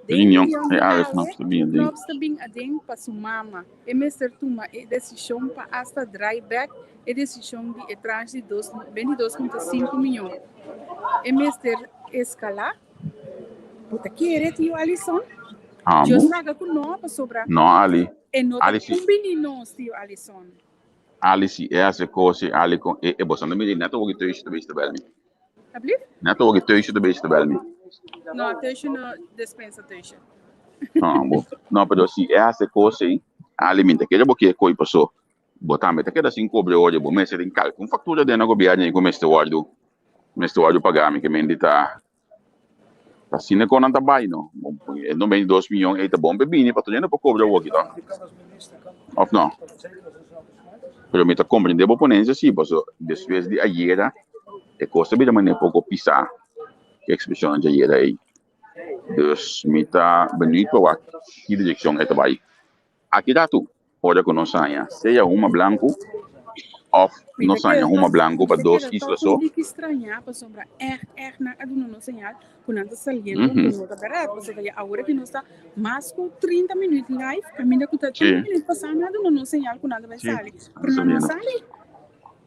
Den
Reunion,
reunion
e
di
Aris
awe,
Knops ta bin aden.
Knops ta bin aden pa su mama. E mester tuma e desishon pa asta draai bek e desishon di e tranche di dos, 22.5 miyon. E mester eskalá. Bo ta kere, tio Alison?
Amo?
Dios laga ku no, pasobra
No, Ali.
e no ta
Ali si.
kumbini nos, tio Alison.
Ali si e hasi kos i Ali kon e e boso no mira net awor ki Teusje ta bezig ta bel mi.
Ablief?
Net awor ki Teusje ta bezig ta bel mi.
No, Teusje no despensa Teusje.
Ah, bo. No, pero si e hasi kos ei, Ali mi ta kere bo ke koi paso bo tambe ta keda sin kobre ora bo mester tin kalkun faktura den na gobierno ei ku mester wòrdu mester wòrdu pagá mi ke men di ta Ta asina kon nan ta bai no. E 92 miyon ei ta bon pa e bini pa tur hende por kobra awoki to. Of no? Pero mi ta komprende bo ponencia si, paso despues di ayera e kos ta bira manera poko pisá ku ekspreshonnan di ayera ei. Dus mi ta beniut pa wak ki direkshon e ta bai. Aki ratu, ora ku nos haña sea huma blanku òf
Mi ta
nos haña
keda
huma
tòg,
blanku
mi
pa
ta
dos
keda
isla
tòg
so.
un tiki strañá pasobra ègt ègt nan a duna nos señal ku nan ta saliendo
Mhm.
ku no ta bèrdat. Pasobra ya awor aki nos ta mas ku 30 minüt live kaminda ku ta
Sí,
30 minüt pasá nan a duna nos señal ku nan ta bai
sí,
sali.
nan ta
Pero nan no a
saliendo.
sali.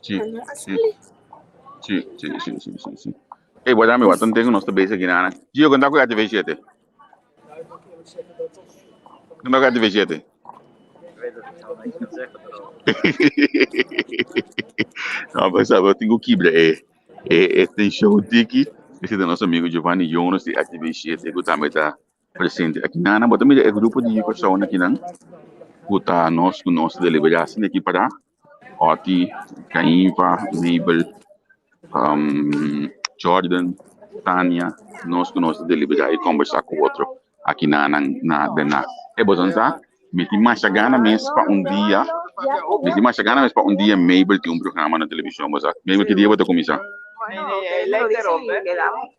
Sí,
Nan no a
sí,
sali.
sí, sí, sí, sí, sí, sí. Ey, wak mi, wak un nos ta bezig aki nan. Gio, kon ta ku RTV 7? Kon ta ku RTV 7? No, pues sabe, tin ku kibra e e e tenshon tiki. Ese ta nos amigo Giovanni Jonas di RTV 7 ku tambe ta presente aki nan. Bo ta mira e grupo di persona aki nan ku ta nos ku nos deliberá asina aki para. Otty, Cainva, Mabel, um, Jordan, Tania, nos ku nos ta deliberá i kombersá ku otro aki na nan na den na. E boso sa, mi tin masha gana mes pa un dia, mi tin masha gana mes pa un dia Mabel tin un programa na televishon, bo sa. Mabel, ki dia bo ta kuminsá?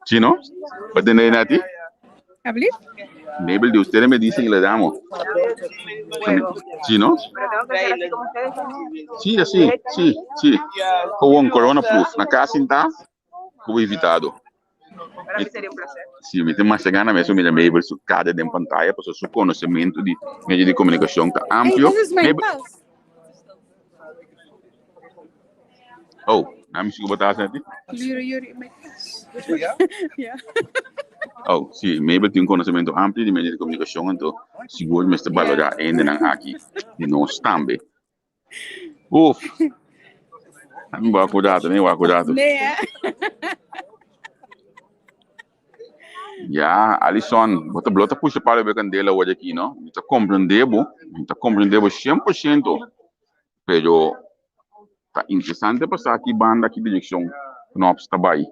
Sí, no? Bo tende Nati?
Alsjeblieft.
Mabel, de ustedes me dicen y le damos. Sí, ¿no? Sí, así, sí, sí. Gewoon corona proof. Na casa está, como invitado.
Para mí sería un placer.
Sí, mi tin masha gana mes mira Mabel su cara den pantalla, pasobra su conocimiento di medio di comunicación ta
Hey,
amplio.
this is mijn
Mabel,
tas.
oh, na mi sigo botar así.
Yuri, yuri, mijn tas. Ja.
Oh, sí, Mabel tin un conocimiento amplio di medio di comunicación, anto sigur mester valorá
Ja.
hendenan aki di nos tambe. Uf, mi wak un rato, mi wak un rato.
Nee, hè?
Ja, Alison, bo ta blota pusha palo be candela awor aki, no? Mi ta comprende bo, mi ta comprende bo 100%, pero ta interesante pa sa ki banda, ki direccion Knops ta bay.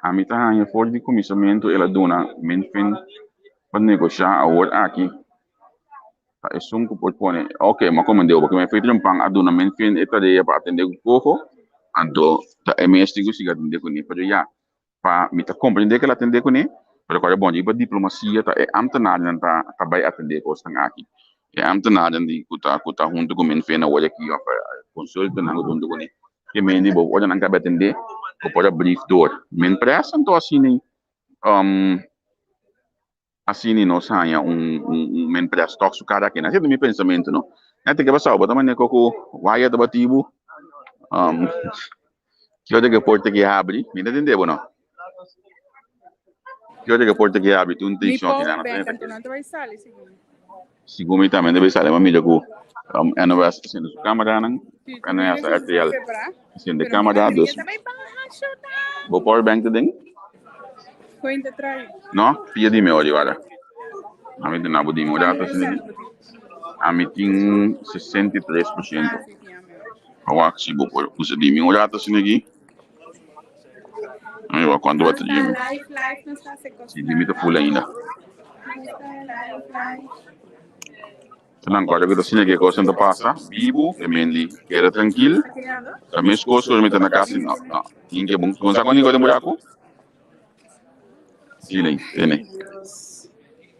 Ami ta haña for di cuminsamentu el a duna Minfin pa negosha awor aki ta esun cu por pone, ok, m'a comprende bo, pasobra mi Trumpan a duna Minfin e tarea pa atende cu coho, anto ta e mes tin cu sigui atende cune, pero ya, pa mi ta comprende cu el atende cune, pero cu bon riba diplomacia ta e ambtenarnan ta ta bay atende cosnan aki. E ambtenaren di ku ta ku ta huntu ku Minfin awor aki òf consultantnan ku ta huntu kuné ke men di bo ora nan kaba atendé bo por a brief door Minpres anto asina asina nos haña un un Minpres tòg su kara aki. Asina ta mi pensamentu no. Nèt ke pasao bo ta manera ku waya ta bati bo ki ora ku e porta ki habri mi ta tende bo no. Ki ora ku e porta ki habri tin un
Mi
tenshon
power
aki nan
bank anto nan ta bai sali sigur.
Sigur mi tambe ta bai sali, mi a mira ku NOS ta sende su kameranan,
Si tu
NOS
mira si su
RTL
quebra,
ta sende
pero mi
kamera,
bateria
dus
ta bai baha shota.
bo power bank ta den?
Koin ta trae.
No? Pia di mi ori wara. Ami ta na bo di mi ora
Cuanto
ta sende
porcento bo tin?
Ami tin 63%.
Ah, si tin ami ori.
Awak si bo por usa di mi un rato asina aki. Ami wak cuanto
Nos
bateria
ta
mi.
live, live, nos ta hace
Si di mi ta
cosnan.
full ainda.
Nos ta live, live.
Nan kòrda ku ta asina ke kosnan ta pasa. Bibu, e mendi keda trankil.
Ta keriando?
Ta mes kos ku mi ta na kas i no, no. Tin ke bon. Bo sa kuantu den buraku? Tene, tene.
Dios.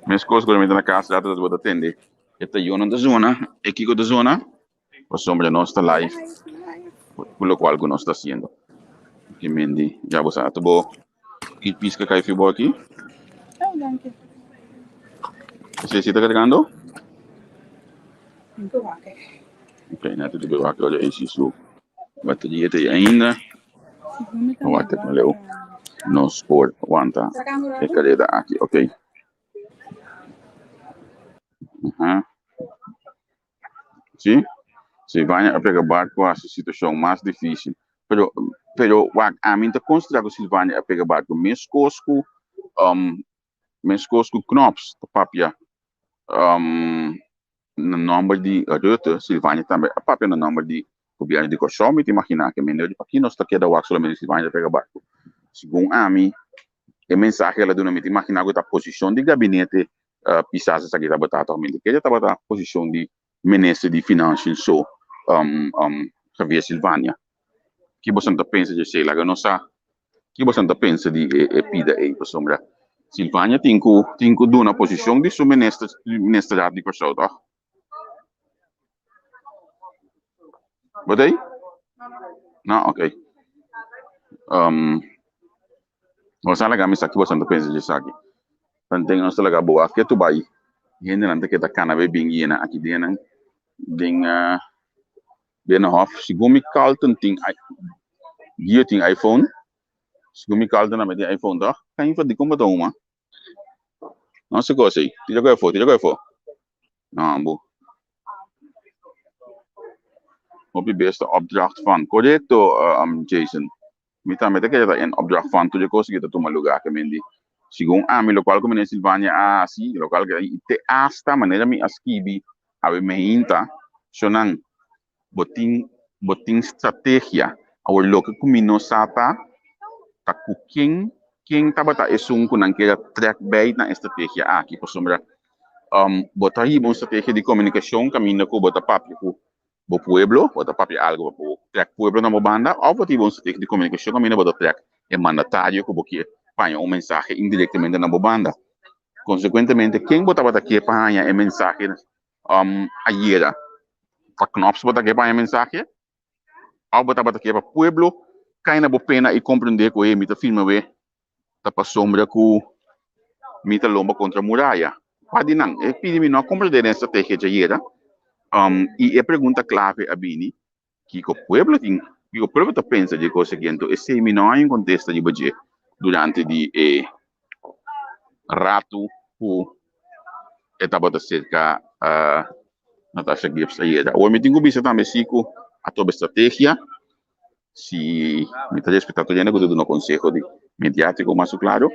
Mes kos ku mi ta na kas rato bo ta tende. E tayonan ta zona, e kiko ta zona. Pasobra nos ta live ku lokual ku nos ta hasiendo. Ki mendi ya bo sa ta bo i piska kai fi bo aki.
Oh, danki.
Esei si ta kargando?
Tin ku wak.
Ok, na te wak ora esi su bateria ta ainda. Wak te leu. Nos por wanta e kareda aki. Ok. Aha. Sí, Silvania a pega barco a hasi situacion mas dificil. Pero, pero wak, ami ta considera cu Silvania a pega barco mescos cu, um, mescos cu Knops ta papia, um, na nomber di Rutte, Silvania tambe a papia na nomber di gobierno di Corsou, mi ta imagina ke mende paki nos ta keda wak solamente Silvania ta pega barco. Segun ami, e mensahe el a duna mi ta imagina cu ta posicion di gabinete Pisas esaki tabata toch mente keda tabata posicion di minister di financiën so Javier Silvania. Ki boso ta pensa di esey? Laga nos sa ki boso ta pensa di e pida ey pasobra Silvania tin cu tin cu duna posicion di su minister ministerat di Corsou toch? Bo ta ey? No? Ok. Boso a laga mi sa ki boso ta pensa di esaki. Tanten nos ta laga bo wak ketu bai. Hendenan ta keda kana bai bin yena aki den nan den Binnenhof. Segun mi Carlton tin Gio tin iPhone. Segun mi Carlton tambe tin iPhone toch? Kan info dikon bo ta huma? No se kos ei. Tira ku afó, tira ku afó. No, ambu. Hopi bes ta opdracht van. Korekto, Jason. Mi tambe ta kere ta in opdracht van tur e kos ki ta tuma lugá ke men di. Segun ami lokual ku Meneer Silvania a hasi, lokual ke i te asta manera mi a skibi awe meinta, shonnan bo tin bo tin strategia. Awor loke ku mi no sa ta ta ku ken ken tabata esun ku nan kere trèk bei na e strategia aki pasobra bo ta hiba un strategia di komunikashon kaminda ku bo ta papia ku bo pueblo, bo ta papia algo pa bo trèk pueblo na bo banda òf bo ta hiba un strategia di komunikashon kaminda bo ta trèk e mandatario ku bo kier paña un mensahe indirektamente na bo banda. Konsekuentemente ken bo tabata ke pa haña e mensahe ayera? Pa Knops bo ta ke pa haña mensahe òf bo tabata ke pa pueblo kai na bo pena i komprendé ku hey mi ta firma we ta pasobra ku mi ta lomba kontra muraya. Kua di nan? E pidi mi no a komprendé den e strategia djayera. I e pregunta klave a bini, kiko pueblo tin, kiko pueblo ta pensa di e kos aki? Anto esei mi no haña un kontesta riba dje durante di e ratu ku e tabata serka Natasha Gibbs ayera. Awor mi tin ku bisa tambe si ku a toba e strategia. Si mi ta respetá tur hende ku ta duna konseho di mediátiko mas klaro,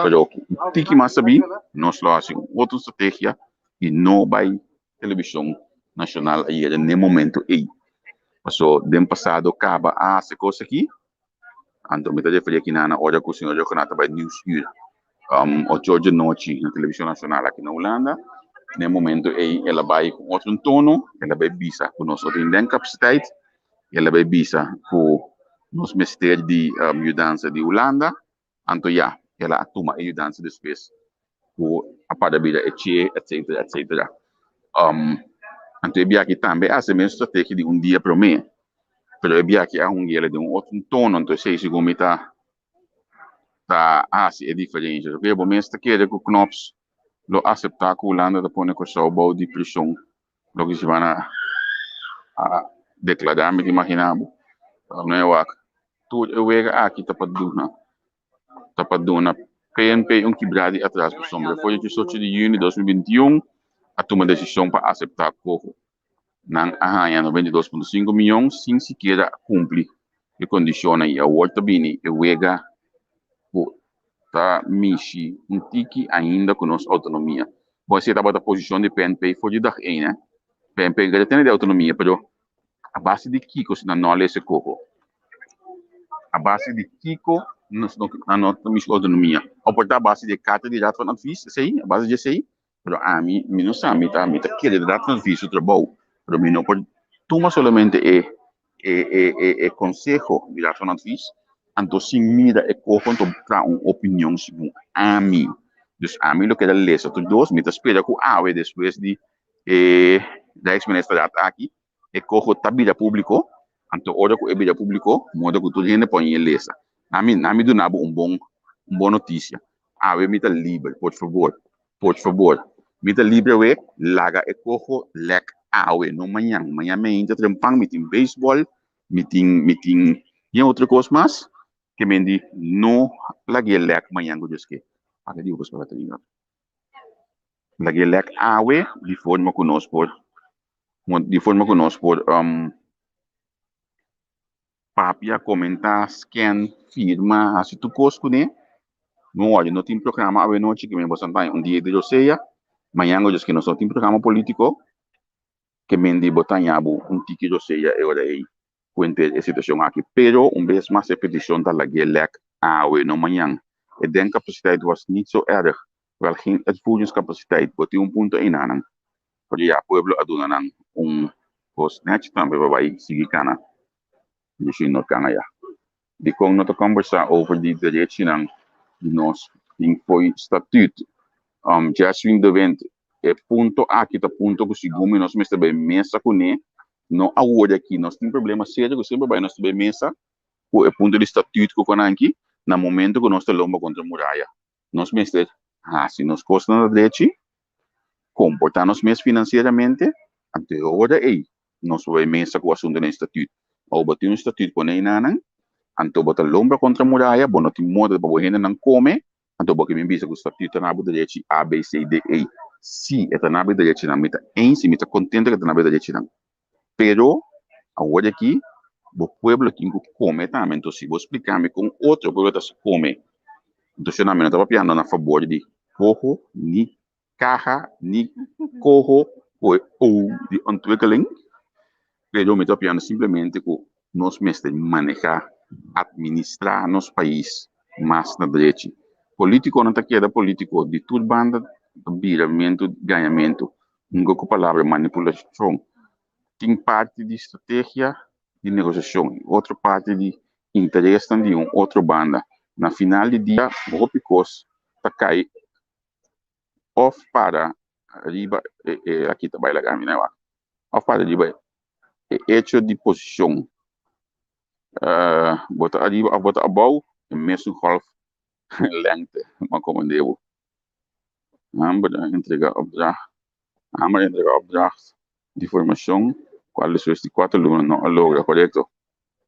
pero tiki mas sabí nos lo hasi un otro strategia i no bai televishon nashonal a yega n'e momento ei. Paso den pasado kaba a hasi kos aki, anto mi ta referí aki na ora ku señor Rhuggenaath ta bai Nieuwsuur ocho or di nochi na televishon nashonal aki na Hulanda, n'e momento ei el a bai ku otro tono, el a bai bisa ku nos no tin den kapasiteit. El a bai bisa ku nos mester di yudansa di Hulanda, anto ya, el a tuma e yudansa despues ku a para bira e che, etcetera, etcetera. Anto e biaha aki tambe a hasi e mes strategia di un dia promé, pero e biaha aki a hungu'el den un otro tono, anto esei segun mi ta ta hasi e diferensia. Pasobra bo mes ta kere ku Knops lo aseptá ku Hulanda ta pone Kòrsou bou di preshon, loke si van a a deklará, mi ta imaginá bo. No e wak tur e wega aki ta pa duna ta pa duna PNP un kibrá di atras pasobra for di diesocho di yüni 2021 a tuma desishon pa aseptá koho. Nan a haña 92,5 miyon sin sikiera a kumpli e kondishonnan i awor ta bini e wega ku ta mishi un tiki ainda ku nos outonomia. Bon, esei tabata posishon di PNP for di dag ein, eh. PNP no ta tene di outonomia, pero a base di kiko si nan no a lesa e koho? A base di kiko nos no nan no ta mishi outonomia? O por ta a base di e karta di Raad van Advies esei? A base di esei? Pero ami, mi no sa, mi ta mi ta kere di Raad van Advies su trabou, pero mi no por tuma solamente e e e e e konseho di Raad van Advies, anto sin mira e koho anto traha un opinion segun ami. Dus ami lo keda lesa tur dos, mi ta spera ku awe despues di e Rijksministerraad aki, e koho ta bira públiko, anto ora ku e bira públiko, moda ku tur hende por e lesa. Ami, ami duna bo un bon, un bon notisia. Awe mi ta liber, por fabor, por fabor. Mi ta liber awe, laga e koho lèk awe, no mañan. Mañan mi ainda trempan, mi tin beisbòl, mi tin, mi tin yen otro kos mas, ke men di no lag'é lèk mañan ku Dios ke. Ake di bo pa bateria. Lag'é lèk awe di forma ku nos por di forma ku nos por papia, komentá, scan, firma, hasi tur kos kuné. No wòrdu, no tin programa awe nochi ke men boso a un dia di rosea, mañan oye nos no tin programa polítiko ke men di bo ta haña bo un tiki rosea e ora ei. Ku henter e situashon aki. Pero un bes mas e petishon ta lag'é lèk awe, no mañan. E denkapasiteit was niet zo erg, wel geen uitvoeringscapaciteit. Bo tin un punto einanan. Pero ya, pueblo a duna nan un kos nèchi tambe pa bai sigui kana. Misschien no kan aya. Dikon no ta kombersá over di derechinan di nos tin fo'i statuut? Jeswin de Windt, E punto aki ta punto ku segun mi nos mester bai mesa kuné. No awor aki nos tin problema serio ku semper bai nos ta bai mesa ku e punto di statuut ku konanki na momento ku nos ta lomba kontra muraya. Nos mester hasi nos kosnan na drechi, komportá nos mes finansieramente, anto e ora ei nos por bai mesa ku asuntu den statuut. Awor bo tin un statuut pone einanan, anto bo ta lombra kontra muraya, bo no tin moda pa bo hendenan kome, Anto bo ke bin bisa ku statuut ta na bo derechi A, B, C, D, E. Sí, e ta na bo derechinan. Mi ta eens i mi ta kontento ku e ta na bo derechinan. Pero, awor aki, bo pueblo tin ku kome tambe. Anto si bo splika mi kon otro pueblo ta kome, anto shona mi no ta papiando na fabor di koho ni kaha ni koho ku e o di ontwikkeling, pero mi ta papiando simplemente ku nos mester maneha, administra nos pais mas na drechi. Politiconan ta keda politico di tur banda ta bira mento gañamento, hunga cu palabra, manipulacion. Tin parti di strategia di negociacion y otro parti di interesnan di un otro banda. Na final di dia hopi cos ta cay of para riba e e aki ta bai laga mi na wak of para riba e hecho di posicion bo ta ariba of bo ta abou e mesun golf lengte bo a komende bo. Hamber a entrega opdracht Hamber a entrega opdracht di formacion cual despues di cuatro luna no a logra corecto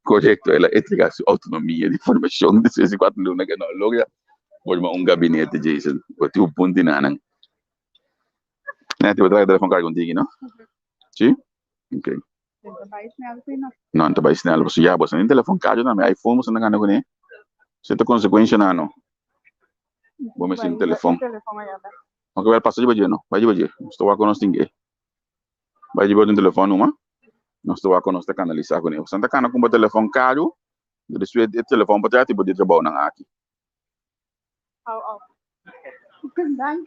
corecto el a entrega su autonomia di formacion despues di cuatro luna ke no a logra forma un gabinete Jason bo tin un punto di nanan Neti bo traha telefon carga un tiki no si ok no ta bai snel pasobra ya bo sa tin telefon caro tambe iPhone bo sa ta gana cune esei ta consecuencia nan no bo mester tin telefon ok wel pasa riba dje no bai riba dje nos ta wak nos tin ke Bai riba un telefòn numa, nos ta wak ku nos ta kanalisá kuné. Pasobra ta kana kumpra telefòn karu, despues e telefòn por traha tipo di trabounan aki.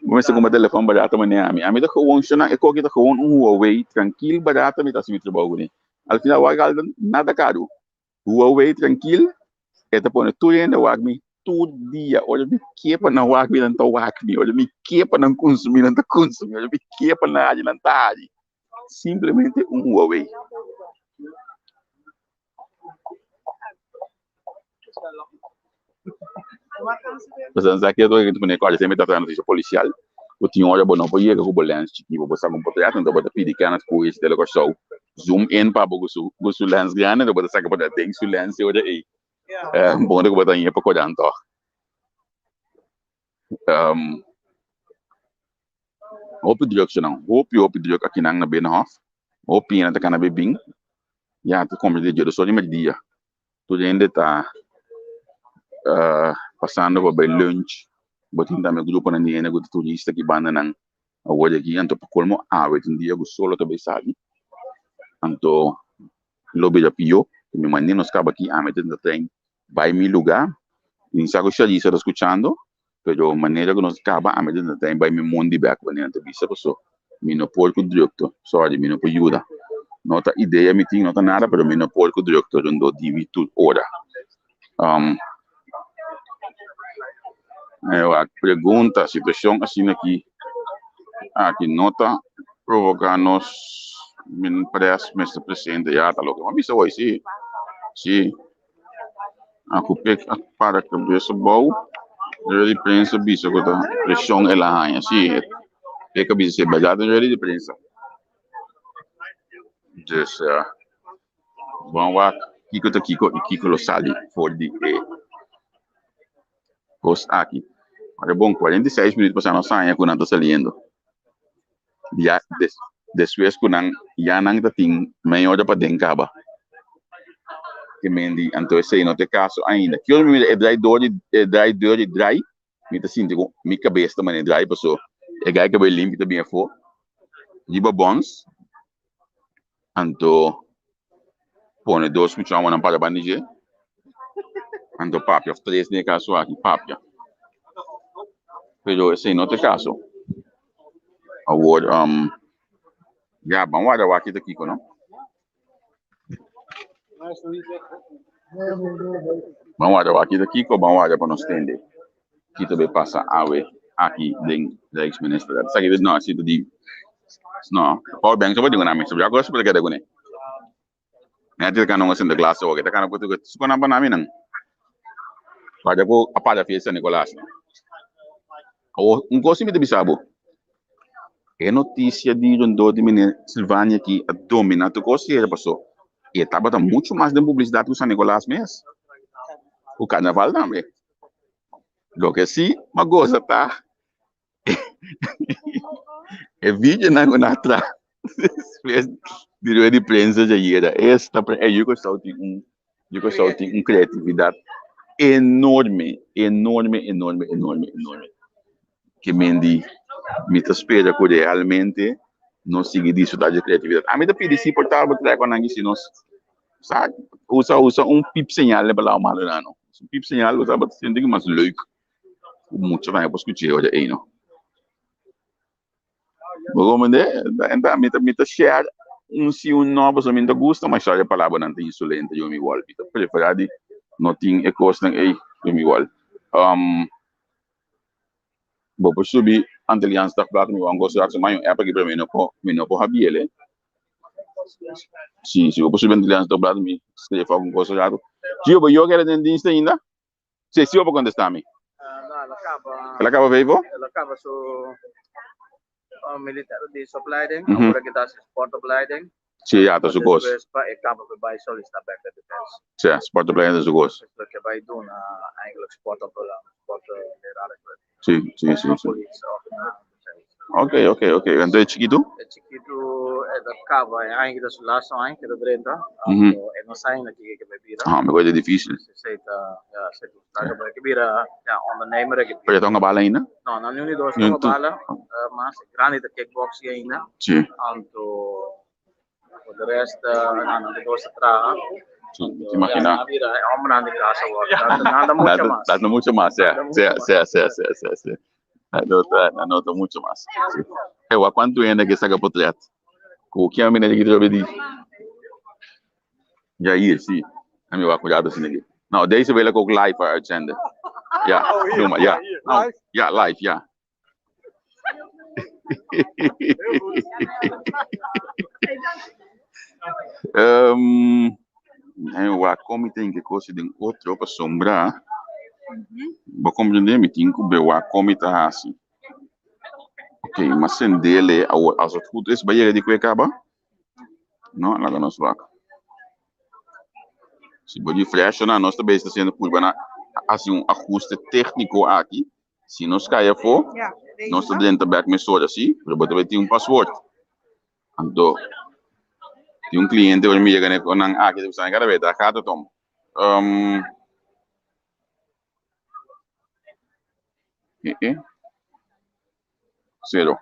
Bo mester kumpra telefòn barato manera ami. Ami ta gewoon shona, e koki ta gewoon un Huawei trankil barato mi ta hasi mi trabou kuné. Al final wak algu nada karu. Huawei trankil, e ta pone tur hende wak mi. Tur dia, ora mi ke pa nan wak mi, nan ta wak mi. Ora mi ke pa nan kunsumí, nan ta kunsumí. Ora mi ke pa nan hari, nan ta hari. Simplemente un Huawei. Pasobra sa ke ta pone kòrda semper ta traha notisia polisial ku tin ora bo no por yega ku bo lens chikí bo por saka un portret anto bo ta pidi Kenneth Koes di Kòrsou zoom in pa bo ku su lens grandi anto bo ta saka portret den su lens e ora ei bon ku bo ta haña pa koran tòg. Hopi druk nan, hopi hopi druk akinan na Binnenhof hopi hende ta kana bin ya ta kombertí den dje di merdia. Tur hende ta pasando pa bai lunch, bo tin tambe gruponan di hende ku ta turista ki banda nan awor di aki, anto pa kolmo awe ta un dia ku solo ta bai sali, anto lo bira pio, mi mandi nos kaba aki ami ta train bai mi luga, mi sa ku Sharisa ta skuchando, pero manera ku nos kaba ami ta train bai mi mondi bek, manera nan ta bisa paso mi no por ku drukte, sorry mi no por yuda, no ta idea mi tin, no ta nada, pero mi no por ku drukte rondó di mi tur ora. Pregunta, situashon asina aki, aki no ta provoká nos min pres mester presente, ya ta loke mi a bisa hoy, si, si. Akupek a para kabes abou. Rueda di prensa bisa ku ta preshon el a haña. Sí, e ka bisa si e bèrdat den rueda di prensa. Dus, bon wak kiko ta kiko i kiko lo sali for di e kos aki. Ora bon, 46 minüt pasá nos haña ku nan ta saliendo. Ya des despues ku nan ya nan ta tin mei ora paden kaba. Ke men di anto esei no ta e kaso ainda. Ki ora mi mira e drai dor di e drai dor di drai mi ta sinti ku mi kabes ta manera drai paso e gai kabei limpi ta bin afó riba bòns anto pone dos muchanan para banda dje anto papia of tres den e kaso aki papia pero esei no ta e kaso awor ya ban wak awor ta kiko no. Ban wak awor ta kiko ban wak pa nos tende ki ta bay pasa awe aki den Rijksministerraad esaki no asi ta di no power bank so bo di ku nan mi so bo ta keda kuné. Nè ti ta nunga Sinterklaas oke ta kana putu su kona pa nami nan. Paja ku a paja fiesta Nicolas no. Awo un kos si mi ta bisa bo. E notisia di rondó di meneer Silvania aki a domina tur kos yera paso e tabata muchu mas den publisidat ku San Nicolas mes. Ku karnaval tambe. Loke si m'a gosa ta E videonan ku nan a traha despues di rueda di prensa djayera esta e yu Kòrsou tin un yu Kòrsou tin un kreatividat enorme enorme enorme enorme enorme ke men di mi ta spera ku realmente nos sigui disfruta dje kreatividat ami ta pidi si por ta bo traha ku nan si nos sa usa usa un pip señal den palabra malo nan no un pip señal bo ta sinti mas leuk. Ku mucha nan e por skuch'é ora ei no. Bo komprendé? Enta mi ta mi ta share un si un no pasobra mi no ta gusta masha e palabranan ta insolente yo mi igual. Mi ta preferá di no tin e kosnan ei yo mi igual. Bo por subi Antilliaans Dagblad mi wou gosa su mai un app aki pero mi no por mi no por habiel e. Si si bo por subi Antilliaans Dagblad mi skrefi algun cosa rato. Gio bo yo kere den dienst ainda? Sí, sí, bo contesta mi.
No, el a caba.
El a caba vivo?
El a caba su militaire dienstopleiding. Mm -hmm. Ahora que ta su sportopleiding.
Sí, ja, ta su cos.
Despues pa e caba pa bay solista back bij Defensie.
Sí, sportopleiding ta su cos.
Dus lo que bay doen eigenlijk sportopleiding, sportleraar.
Sí, sí, sí, sí.
Politie of
Oké, oké, oké. Anto e chikitu?
E chikitu e ta kaba e aña ki ta su laatste aña ki ta drenta.
Mhm.
E no sa ainda kiko ke bai bira.
Ah, mi koe difícil.
Esei ta, ja, esei ta un struggle, pero e ke bira, ja, ondernemer e ke
Pero e ta hunga bala ainda?
No, no, niun di dos ta
Niun
hunga
tu-
bala. Mas e grandi ta kickboxing ainda.
Sí.
Anto Voor de rest, uh, nan de dos ta traha.
Sí, te imagina.
Ja, bira e hombernan di casa awor. Dat, nada mucho mas.
Dat no mucho mas, ja.
Nada
Sí,
mucho
sí, sí, sí, sí, sí. No ta, no ta mucho mas. Sí. Eh, wa cuánto hende que saca portret? Ku quién mira que trobe di? Ja, hier, sí. A mi wa cuidado asina aquí. Nou, deze wil ik ook live uitzenden. Ja, numa, ja. Nou, ja, live, ja. Um, wak kon mi tin ke kosi den otro pasobra bo komprende mi tin ku be wak kon mi ta hasi. Ok, ma sendele awor als het goed is, ba yega di kue kaba? No, laga nos wak. Si bo refresh na nos ta bezig ta haciendo purba na hasi un ajuste técnico aki. Si nos kai afó, nos ta drenta bek mesora, si, pero bo ta bay tin un paswoord. Anto, tin un cliente ora mi yega na nan aki, ta bisa, cada vez ta gaat het om. Um, eh, eh. Zero.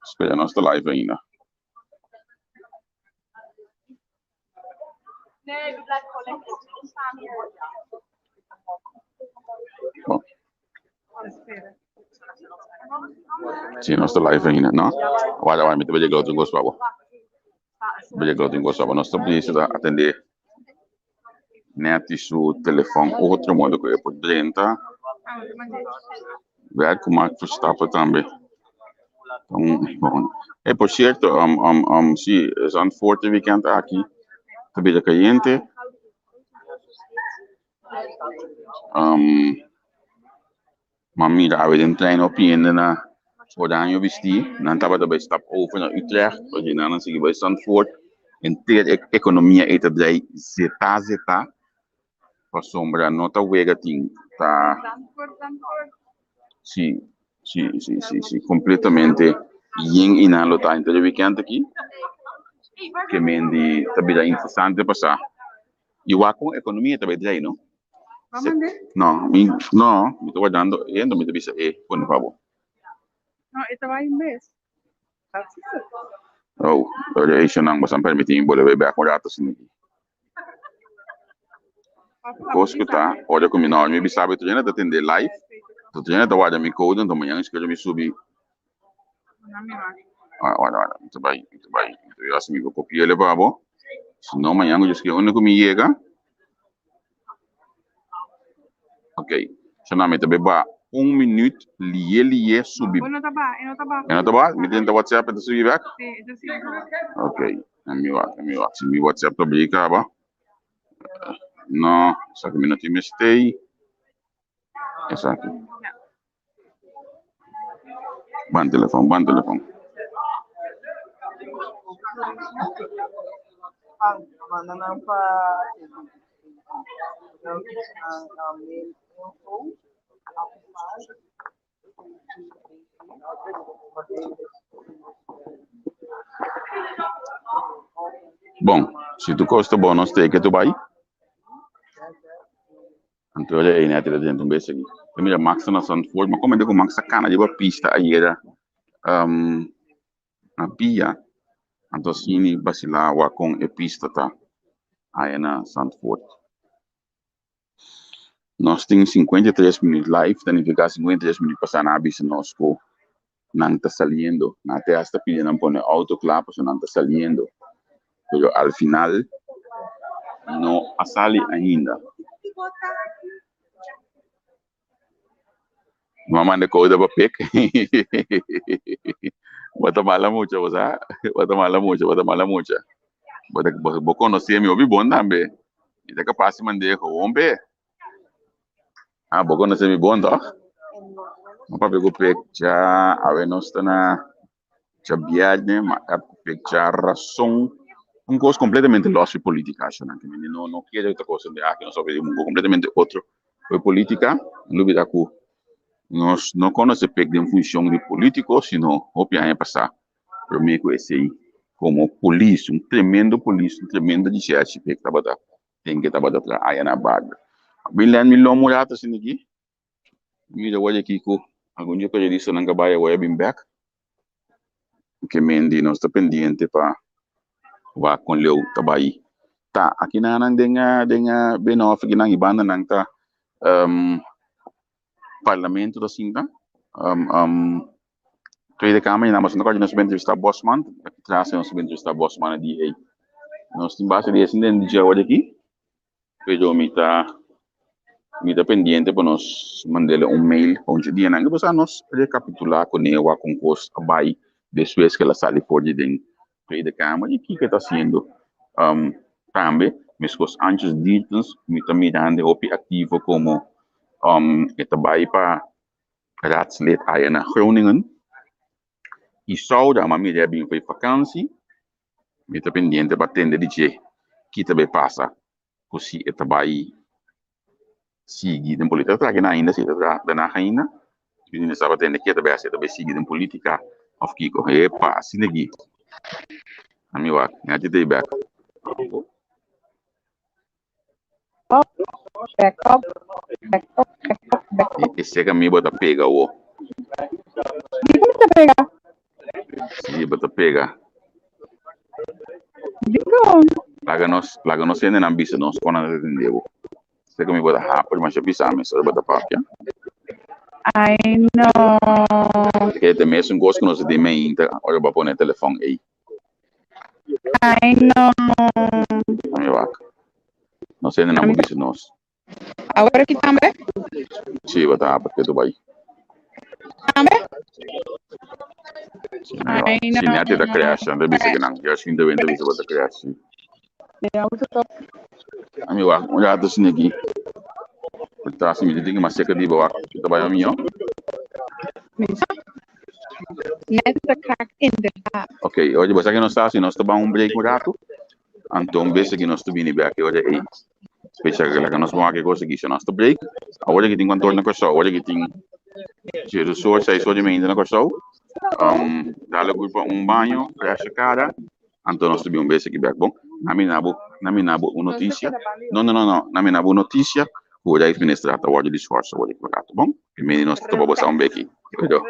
Spera, nos ta live ainda. Bon. Si, nos ta live ainda, no? Wara, wara, mi ta bay otro cos pa bo. Bay otro cos pa bo. Nos ta bezig ta atende Netty su telefon otro modo cu e por drenta. Werk cu Max Verstappen tambe. Hey, por cierto, um, um, um, si, Zandvoort e weekend aki ta bira cayente. Um, Ma mira awe den trein hopi hende na oraño bistí. Nan tabata bai stap over na Utrecht, pa dje nan a sigui bai Zandvoort. Henter e ekonomia ei ta drei zetá zetá, pasobra no ta wega tin ta si si si si si kompletamente yen i nan lo ta henter e wikènt aki. Ke men di ta bira interesante pasá. I wak kon ekonomia ta bai drei no. No, mi, no, mi ta wardando e, enton mi ta bisa e pone pa bo.
No, e ta bai un bes.
Oh, ora e shonnan boso a permiti mi bole bai bek un rato asina aki. Kos ku ta, ora ku mi, no, mi bisa bo, Trina ta tende live, to Trina ta warda mi code, enton mañana escuela mi subi. Warda, warda, mi ta bai, mi ta bai, mi ta bai hasi mi por kopi'el pa bo. Si no, mañana ku Dios kier, unda ku mi yega. Ok, so na mi ta beba un minuut liye liye subi.
No ta ba, e no ta ba.
E no ta ba? Mi tenta WhatsApp e ta subi bek?
Si, e ta subi bek.
Ok, na mi wak, na mi wak. Si mi WhatsApp ta bri kaba. No, esaki mi no tin mestey. Esaki. Ban telefon, ban telefon. Bon, si tu kosta bon nos teke tu bai. Anto ora ei nèt ta un bes aki. Ta mira Max ta na Zandvoort, ma komente ku Max a kana riba pista ayera na pia. Anto asina i basilá wak kon e pista ta aya na Zandvoort. Nos tin 53 minüt live, ta nifiká 53 minüt pasá nan a bisa nos ku nan ta saliendo. Nan te hasta pidi nan pone auto kla pasobra nan ta saliendo. Pero al final no a sali ainda. No a manda kouda pa pek. Bo ta mala mucha, bo sa. Bo ta mala mucha, bo ta mala mucha. Bo ta, bo, bo konosé mi hopi bon tambe. Mi ta kapas di mand'é gewoon p'e. Ah, bo konosé mi bon, tòg? No papia ku pek dja, awe nos ta na djabièrnè, ma ap ku pek dja rason. Un kos kompletamente lòs di polítika, ashonan ke mi no no kere ta kos di aki, nos papia di un kos kompletamente otro for polítika. No lubida ku nos no konosé pek den funshon di polítiko, sino hopi aña pasá promé ku esei komo polis, un tremendo polis, un tremendo dishèshi pek tabata. Den ke tabata tra aya na barber. Bin lèn mi lomo rato asina aki. Mira wak aki ku algun di e periodistanan ka bai awor a bin bèk. Ke men di nos ta pendiente pa wak kon leu ta bai. Ta aki nan den den Binnenhof aki nan i bandanan ta Parlamento ta sinta. Tweede Kamer, y nan nos bin entrevista Bosman, aki tras nos bin entrevista Bosman di ei. Nos tin base di esei den dje awor aki, pero mi ta mi ta pendiente pa nos mand'e un mail pa un dianan ke pasá nos rekapitulá kuné wak kon kos a bai despues ke el a sali for di den Tweede Kamer i kiko e ta hasiendo. Tambe meskos Antjes Diertens mi ta mirando e hopi aktivo komo e ta bai pa raadslid aya na Groningen. I Saura m'a mira e a bin for e vakansi, mi ta pendiente pa tende di dje ki ta bay pasa ku si e ta bay sigui den politica. Ta traha ainda si e ta traha Den Haag ainda, mi no sa pa tende ke ta bay hasi, e ta bay sigui den politica of kiko. Epa, asina aki. Ami wak, mi a titei bek. Esei mi bo ta pega awo.
Dikon mi ta pega?
Si, bo ta pega.
Dikon?
Laga nos, laga nos hendenan bisa nos kon nan ta tende bo. Esei mi bo ta haper masha bisa mi ora bo ta papia.
Ai no.
Ke ta mesun kos ku nos ta tin meinta ora bo a pone e telefòn ei.
Ay no.
Ami wak. Nos hende nan bo bisa nos.
Awor aki tambe?
Sí, bo ta porque tu bai.
Tambe?
Sí, Ay, no. Si net ta crash, nan ta bisa que nan. Ya sin de wenta bisa bo ta crash. Sí.
De auto top.
Ami wak, un rato sin aki. Ta si mi tin mas cerca di bo wak. Ta bai ami yo.
Misa. Net ta krak inderdaad.
Ok, oye, bo sa ke nos ta hasi? Nos ta ban un break un ratu, anto un bes aki nos ta bini bek e ora ei. Specia ke laga nos bon wak e kos aki. So nos ta break, awor aki tin kantor na Kòrsou, awor aki tin Jesus or seis or di meinta na Kòrsou. Um, dale gui pa un baño, fresha kara, anto nos ta bin un bes aki bek. Bon, na mi na bo, na mi na bo un notisia. No, no, no, no, na mi na bo un notisia ku Rijksminister ta wòrdu di schorsa awor aki un ratu. Bon, primero nos ta topa bo sa un beki. Oido.